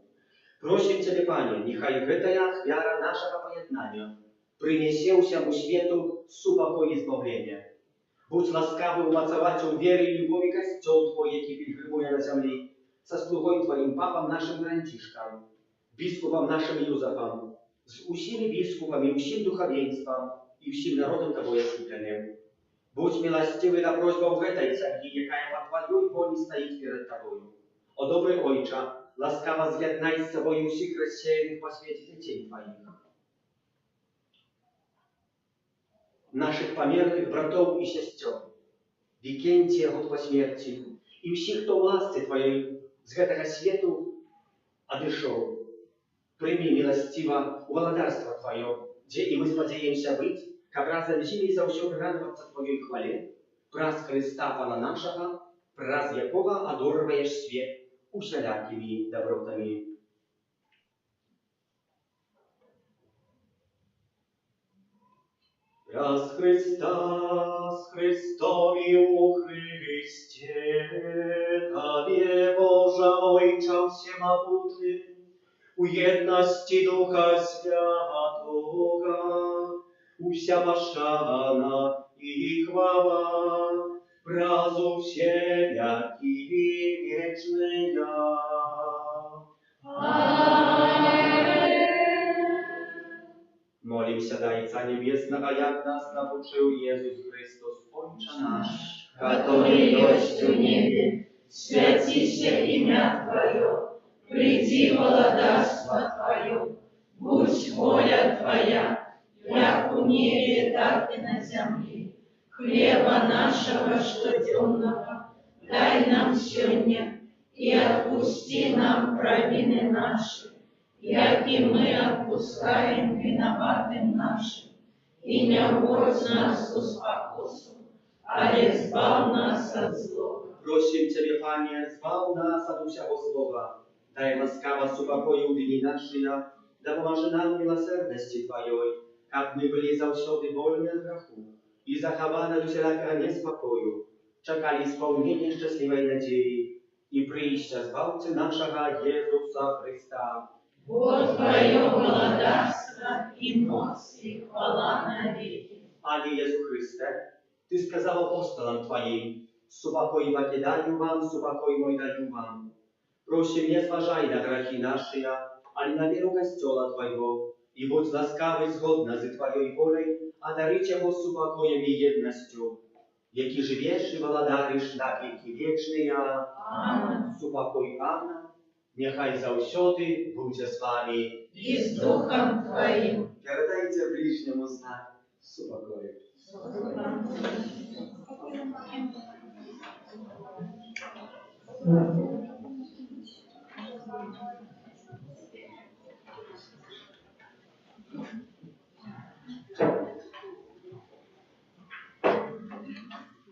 Просім Цябе, Пане, няхай гэтая ахвяра нашага паяднання прынясе ўсяму свету супакой і збаўленне. Будзь ласкавы ўмацаваць у веры і любові Касцёл Твой, які пільгрымуе на зямлі, са слугой Тваім папам нашым Францішкам, біскупам нашым Юзафам, з усімі біскупамі, усім духавенствам і ўсім народам Табой адкупленым. Будзь міласцівы да просьбаў гэтай сям'і, якая па Тваёй волі стаіць перад Табою. О добры Ойча, ласкава з'яднай з сабою ўсіх рассеяных па свеце дзяцей Тваіх, нашых памерлых братоў і сясцёр, Вікенція год па смерці, і ўсіх, хто ў ласцы Тваёй з гэтага свету адышоў. Прымі міласціва ў валадарства Тваё, дзе і мы спадзяемся быць, каб разам з імі заўсёды радавацца Тваёй хвале, праз Хрыста Пана нашага, праз якога адорваеш свет усялякімі дабротамі. Праз Хрыста, з Хрыстом і ў Хрысце, Табе, Божа Ойча ўсемагутны, у еднасці Духа Святога, уся пашана і хвала, праз усе вякі вечныя. Амэн. Молімся да Айца Нябеснага, як нас навучыў Езус Хрыстус, Ойча наш, Каторы ёсць у небе, свяціся імя Тваё, прыйдзі валадарства Тваё, будзь воля Твая, як у небе, так і на зямлі. Хлеба нашага штодзённага дай нам сёння, і адпусці нам правіны нашы, як і мы адпускаем вінаватым нашым. І не ўводзь нас у спакусу, але збаў нас ад злога. Просім Цябе, Пане, збаў нас ад усяго злога. Дай ласкава супакой у дні нашыя, дапамажы нам у міласэрнасці Тваёй, каб мы былі заўсёды вольныя ад граху і захаваны ад усялякага неспакою, чакалі спаўнення шчаслівай надзеі і прыйсця Збаўцы нашага Езуса Хрыста. Бо Тваё валадарства і моц і хвала навекі. Пане Езу Хрысце, Ты сказаў апосталам Тваім: «Супакой пакідаю вам, супакой мой даю вам». Просім, не зважай на грахі нашыя, але на веру Касцёла Твайго, і будзь ласкавы згодна з Тваёй воляй адарыць яго супакоем і еднасцю, які жывеш і валадарыш на векі вечныя. Амэн. Супакой Пана няхай заўсёды будзе з вамі. І з духам Тваім. Перадайце бліжняму знак супакою. Супакой.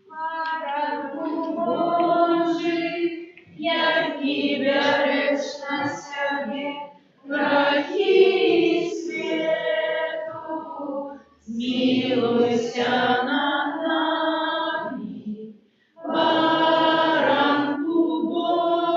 Баранку Божы, які бярэш на сябе грахі свету, змілуйся над намі. Баранку Божы,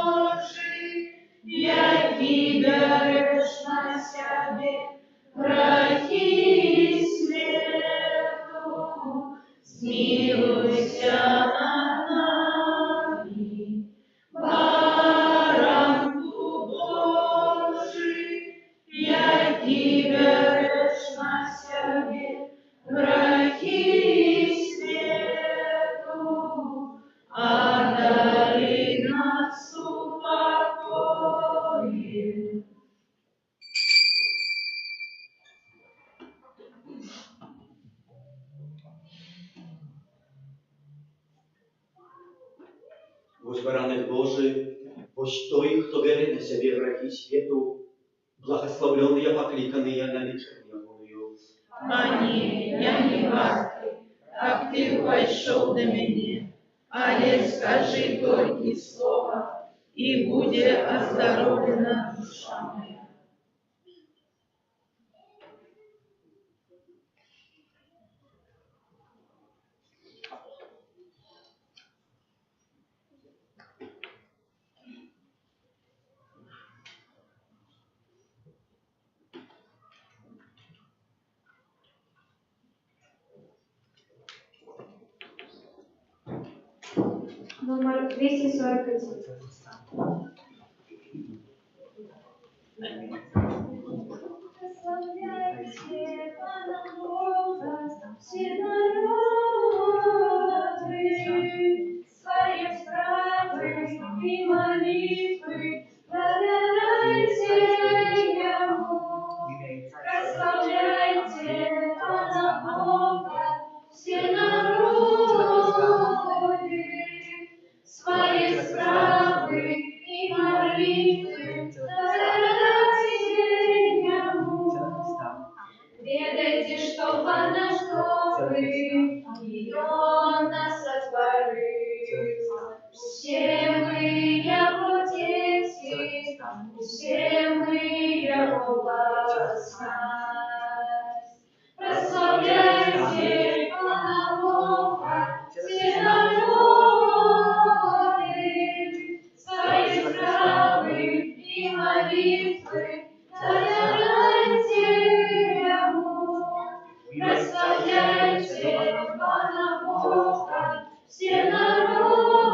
Вось Баранак Божы, вось той, хто бярэ на сябе грахі свету, благаслаўлёныя пакліканыя на вячэру Ягоную. Пане, я не варты, каб Ты ўвайшоў да мяне, але скажы толькі слова, і будзе аздароўлена душа мая. Нумар 241. Праслаўляйце Пана Бога, усе народы, свае справы і малітвы давярайце Яму. Праслаўляйце Пана Бога, усе народы, свае справы і малітвы давярайце Яму. Ведайце, што Пан наш добры, і Ён нас сотворыў. Усе мы Яго дзеці, усе мы Яго ўласнасць. Праслаўляйце Пана Бога, усе народы, свае справы і малітвы давярайце Яму. Праслаўляйце Пана Бога, усе народы,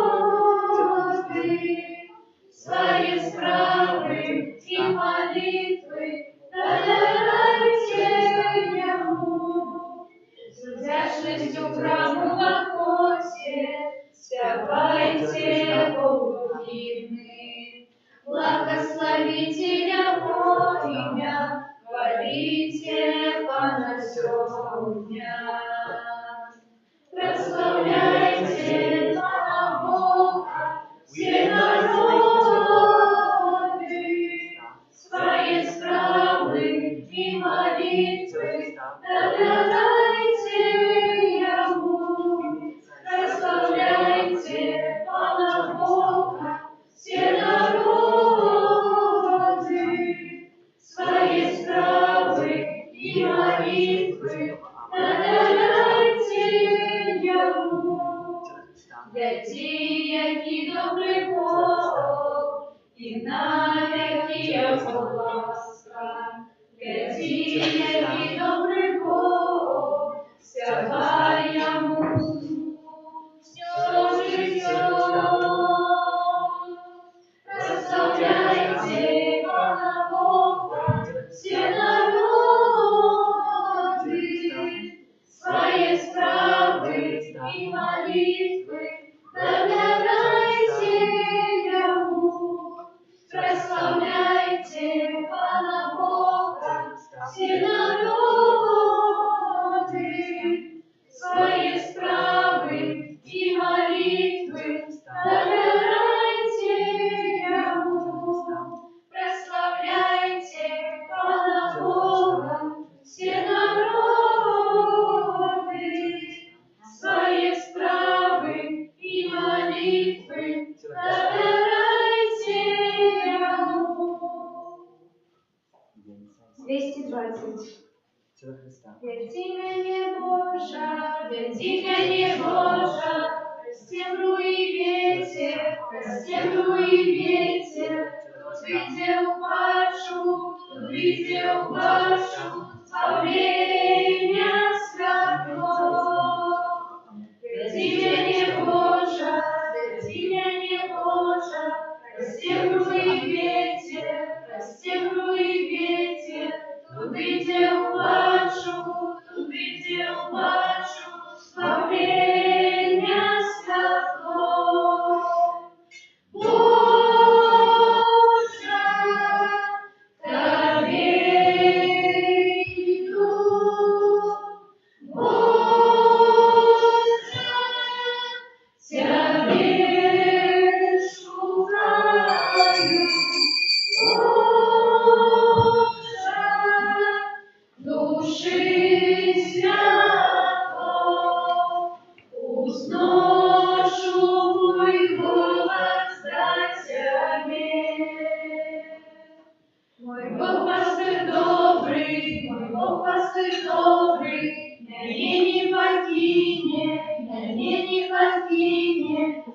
свае справы і малітвы давярайце Яму. З удзячнасцю ў храм уваходзьце, спявайце Богу гімны. Благаславіце Яго імя, хваліце Пана сёння. Праслаўляйце Пана Бога, усе народы, свае справы і малітвы давярайце Яму. Праслаўляйце Пана Бога, усе народы, свае справы і малітвы давярайце Яму. Глядзі, які добры Бог, і навекі Яго ласка. Глядзі, які добры Бог, спявай Яму ўсё жыццё. Праслаўляйце Пана Бога, усе народы, свае справы і малітвы давярайце Яму. Праслаўляйце Пана Бога, усе народы, свае справы і малітвы давярайце Яму. Праслаўляйце Пана Бога, усе народы, свае справы і малітвы давярайце Яму. 220. Вядзі мяне, Божа, вядзі мяне, Божа, праз цемру і вецер, праз цемру і вецер, туды, дзе ўбачу, туды, дзе ўбачу збаўлення святло. Вядзі мяне, Божа, вядзі мяне, Божа, праз цемру і вецер, праз цемру і вецер, туды, дзе ўбачу, туды, дзе ўбачу збаўлення святло. Божа, Табе іду.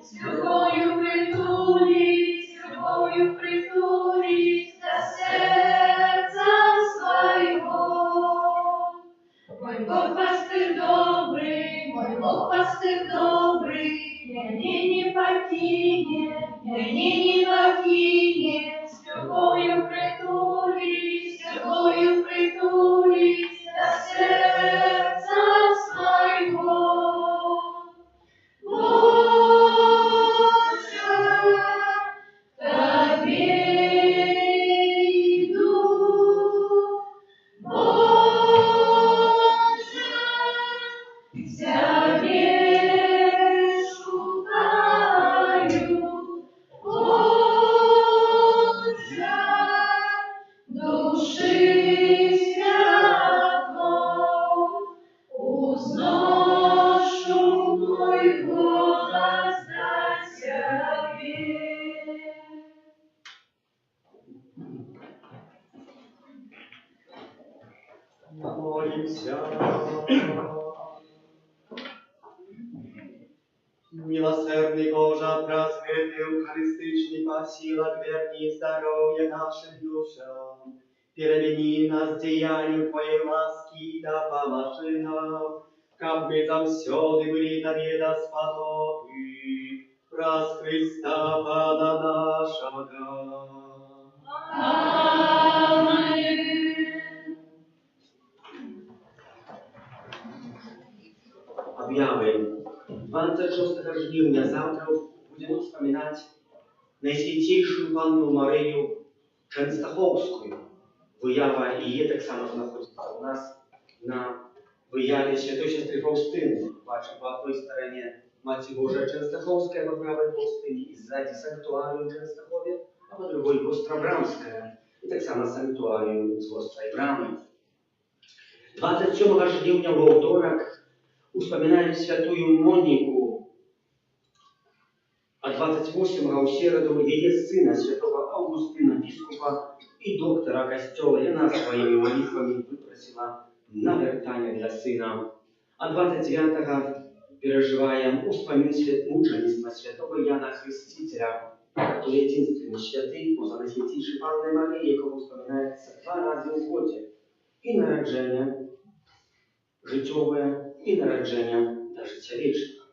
з любоўю прытуліць да сэрца свайго. Мой Бог пастыр добры, мой Бог пастыр добры, мяне не пакіне, мяне не пакіне, з любоўю прытуліць да сэрца свайго. Божа, к Табе іду, Божа, Цябе шукаю, Божа, душы святло, узношу мой голас да Цябе. Молімся. Міласэрны Божа, праз гэты эўхарыстычны пасілак верні здароўе нашым душам. Перамяні нас дзеяннем Тваёй ласкі і дапамажы нам, каб мы заўсёды былі Табе даспадобы. Праз Хрыста Пана нашага. Амэн. Аб'явы. 26 жніўня, заўтра, будзем успамінаць Найсвяцейшую Панну Марыю Чэнстахоўскую. Выява яе таксама знаходзіцца ў нас на выяве святой сястры Фаўстыны. Бачым па той старане Маці Божая Чэнстахоўская, па правай Фаўстыне, і ззаді санктуарыум Чэнстахове, а па другой Востра-Брамская і таксама санктуарыум з Вострай Брамы. 27 жніўня, ў аўторак, успамінаем святую Моніку, а 28 ў сераду яе сына, святога Аўгустына, біскупа і доктара Касцёла. Яна сваімі малітвамі выпрасіла навяртанне для сына. А 29 перажываем успамін мучаніцтва святога Яна Хрысціцеля. То единственный святы, поза Найсвяцейшай Паннай Марыі, якога ўспамінаецца два разы ў годзе. І нараджэнне жыццёвае, і нараджэнне да жыцця вечнага.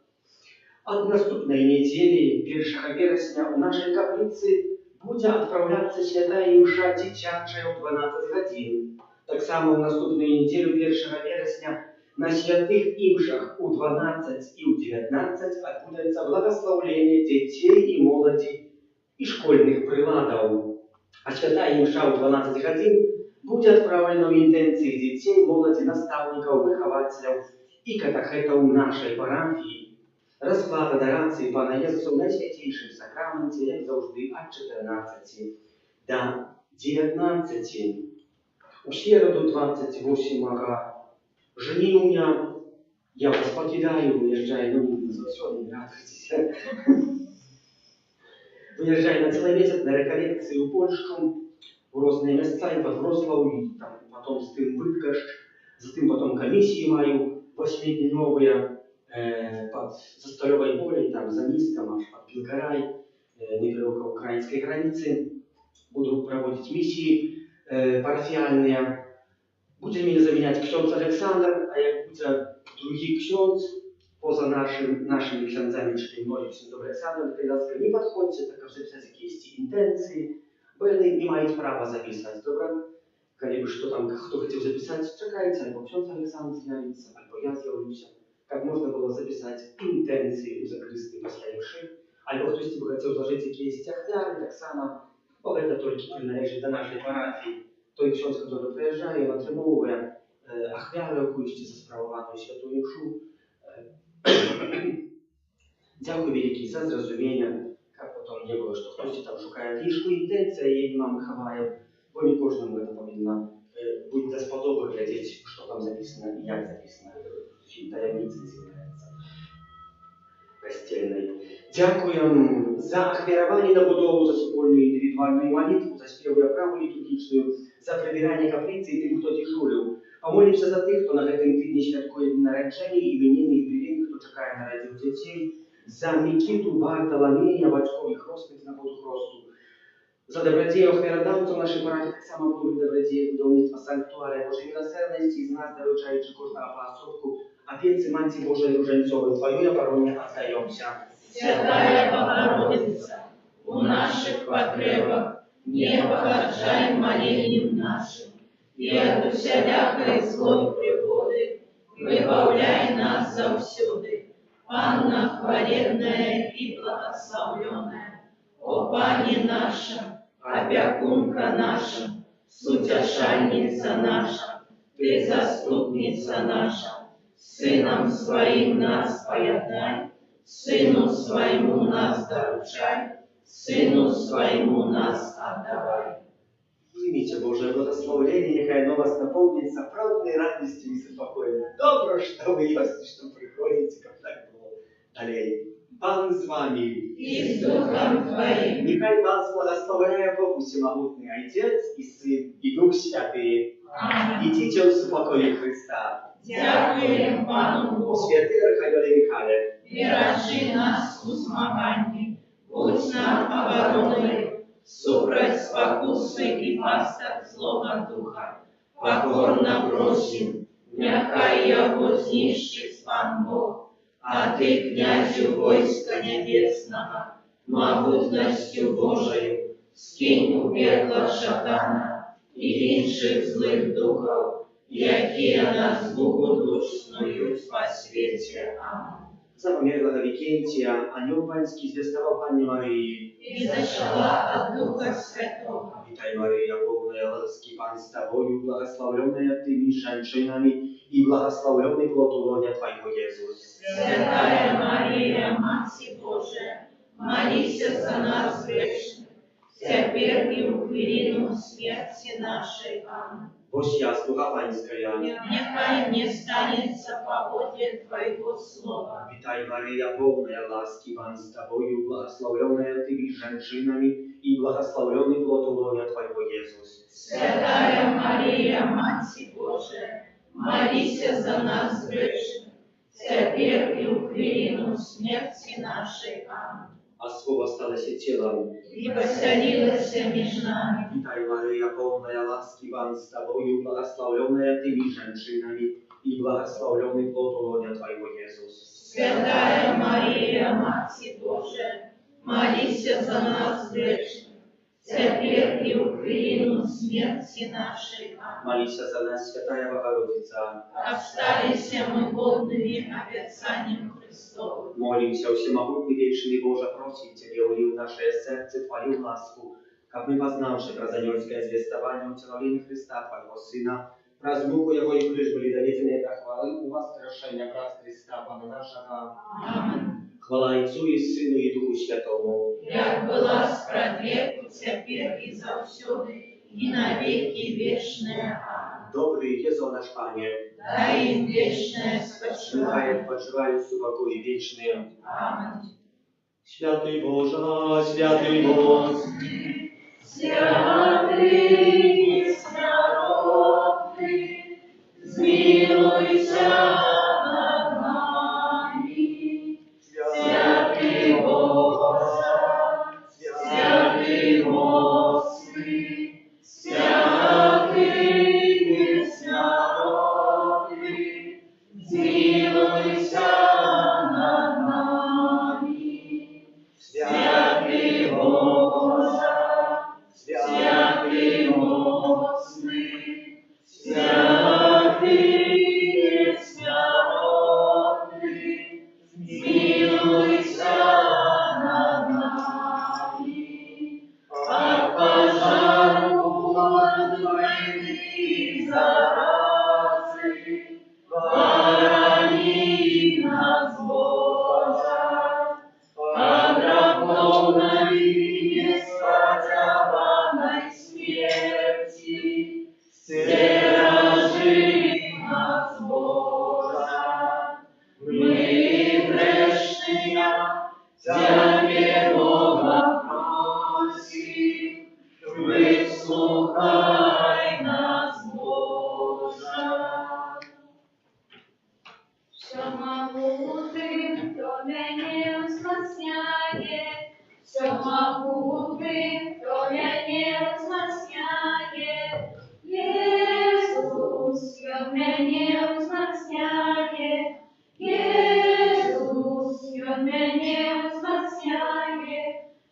Ад наступнай нядзелі, 1 верасня, у нашай капліцы будзе адпраўляцца святая імша дзіцячая ў 12 гадзін. Таксама ў наступную нядзелю, 1 верасня, на святых імшах у 12 і ў 19 адбудзецца благаслаўленне дзяцей і моладзі і школьных прыладаў. А святая імша ў 12 гадзін будзе адпраўлена ў інтэнцыі дзяцей, моладзі, настаўнікаў, выхавацеляў і катахетаў нашай парафіі. Расклад адарацыі Пана Езуса ў Найсвяцейшым Сакраменце, як заўжды, ад 14 да 19. У сераду, 28 жніўня, я вас пакідаю, выязджаю, ну, не заўсёды, не радуйцеся. Выязджаю на цэлы месяц на рэкалекцыі ў Польшчу, у розныя мясца, і пад Вроцлаў, і там потом з тым Быдгашч, затым потом камісіі маю васьміднёвыя пад Засталёвай Воляй, там за Мінскам, аж пад Білгарай, недалёка украінскай граніцы. Буду праводзіць місіі парафіяльныя. Будзе мяне замяняць ксёндз Аляксандр, а як будзе другі ксёндз, поза нашымі ксяндзамі, czyli мной, ксяндзом Аляксандрам, калі ласка, не падходзьце, так, каб запісаць якісь інтэнцыі, бо яны не маюць права запісаць, добра? Калі бы што там, хто хацеў запісаць, чакайце, альбо ксёндз Аляксандр з'явіцца, альбо я з'яўлюся, каб можна было запісаць інтэнцыі ў закрысты пасля імшы, альбо хтосьці бы хацеў злажыць якісь ахвяры, таксама, бо гэта толькі прыналежыць да нашай парафіі. Той ксёндз, который прыязджае, ён атрымоўвае ахвяру якуюсьці за справаваную святую імшу. Дзякуй вялікі за зразуменне, каб потом не было, што хтосьці там шукае кніжку інтэнцыя, яе нема, мы хаваем, бо не кожнаму гэта павінна быць даспадобы глядзець, што там запісана і як запісана. Гэта зусім таямніцай з'яўляецца касцельнай. Дзякуем за ахвяраванне на будову, за супольную індывідуальную малітву, за спевы і аправу літургічную, за прыбіранне капліцы і тым, хто дзежурыў. Памолімся за тых, хто на гэтым тыдні святкуе дні нараджэння, імяніны, юбілеі, хто чакае, нарадзіў дзяцей, За Мікіту Барталамея, бацькоў і хросных з нагоды хросту. За дабрадзеяў ахвярадаўцаў нашай парафіі, таксама буду дабрадзеяў будаўніцтва санктуарыя Божай міласэрнасці, з нас даручаючы кожнага паасобку апецы Маці Божай Ружанцовай, Тваёй абароне аддаёмся. Святая Багародзіца, у нашых патрэбах не пагарджай маленнем нашым, і ад усялякай злой прыгоды выбаўляй нас заўсёды. Панна хвалебная і благаслаўлёная, о Пані наша, апякунка наша, суцяшальніца наша, ты заступніца наша, з Сынам Сваім нас паяднай, Сыну Свайму нас даручай, Сыну Свайму нас аддавай. Прыміце Божае благаслаўленне, няхай яно вас напоўніць сапраўднай радасцю і супакоем. Добра, што вы ёсць, што прыходзіце, каб так было далей. Пан з вамі. І з духам тваім. Няхай вас благаслаўляе Бог Усемагутны, Айцец і Сын, і Дух Святы. Амэн. Ідзіце ў супакоі Хрыста. Дзякуем Пану Богу. Святы Арханёле Міхале, Беражы нас у змаганні, будзь нам абаронай супраць спакусы і пастак злога духа. Пакорна просім, няхай яго знішчыць Пан Бог, а ты, князю войска нябеснага, магутнасцю Божаю, скінь у пекла шатана і іншых злых духаў, якія на згубу душ снуюць па свеце. Амэн. За памерлага Вікенція анёл панскі звеставаў Панне Марыі. І зачала ад Духа Святога. Вітай, Марыя, поўная ласкі, Пан з табою, благаслаўлёная ты між жанчынамі, і благаслаўлёны плод улоння Твайго, Езус. Святая Марыя, Маці Божая, маліся за нас грэшных, цяпер і ў хвіліну смерці нашай. Амэн. Вось я, слуга Панская. Няхай мне станецца паводле Твайго слова. Вітай, Марыя, поўная ласкі, Пан з табою, благаслаўлёная ты між жанчынамі, і благаслаўлёны плод улоння Твайго, Езус. Святая Марыя, Маці Божая, маліся за нас грэшных, цяпер і ў хвіліну смерці нашай. Амэн. А Слова сталася целам. І пасялілася між намі. Вітай, Марыя, поўная ласкі, Пан з табою, благаслаўлёная ты між жанчынамі, і благаслаўлёны плод улоння Твайго, Езус. Святая Марыя, Маці Божая, маліся за нас грэшных, цяпер і ў хвіліну смерці нашай. Амэн. Маліся за нас, святая Багародзіца. Каб сталіся мы годнымі абяцанняў Хрыстовых. Молімся, Усемагутны вечны Божа, просім Цябе, улій у наша сэрцы Тваю ласку, каб мы, пазнаўшы праз анёльскае звеставанне ўцелаўленне Хрыста, Твайго Сына, праз муку Яго і крыж былі даведзены да хвалы ўваскрашэння праз Хрыста, Пана нашага. Амэн. Хвала Айцу і Сыну і Духу Святому. Як была спрадвеку, цяпер і заўсёды, і на векі вечныя. Амэн. Добры Езу наш Пане, Дай ім вечнае няхай спачыванне. адпачываюць у супакоі вечным. Амэн. Святы Божа, святы моцны, Святы несмяротны, змілуйся над намі. Святы Божа, святы моцны, святы несмяротны, змілуйся над намі. Святы Божа, святы моцны,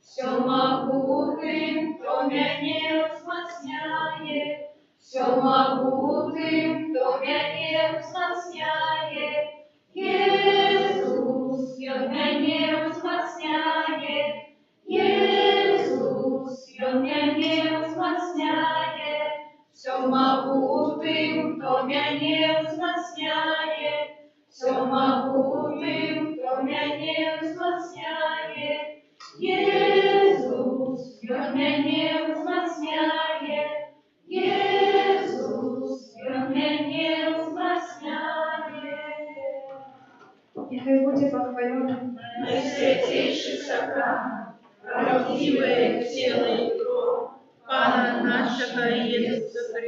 Усё магу тым, хто мяне ўзмацняе. Усё магу тым, хто мяне ўзмацняе. Езус, Ён мяне ўзмацняе. Езус, Ён мяне ўзмацняе. Усё магу тым, хто мяне ўзмацняе. Усё магу тым, хто мяне ўзмацняе. Езус, Ён мяне ўзмацняе. Езус, Ён мяне ўзмацняе. Няхай будзе пахвалёны Найсвяцейшы Сакрамант, праўдзівае Цела і Кроў Пана нашага Езуса Хрыста.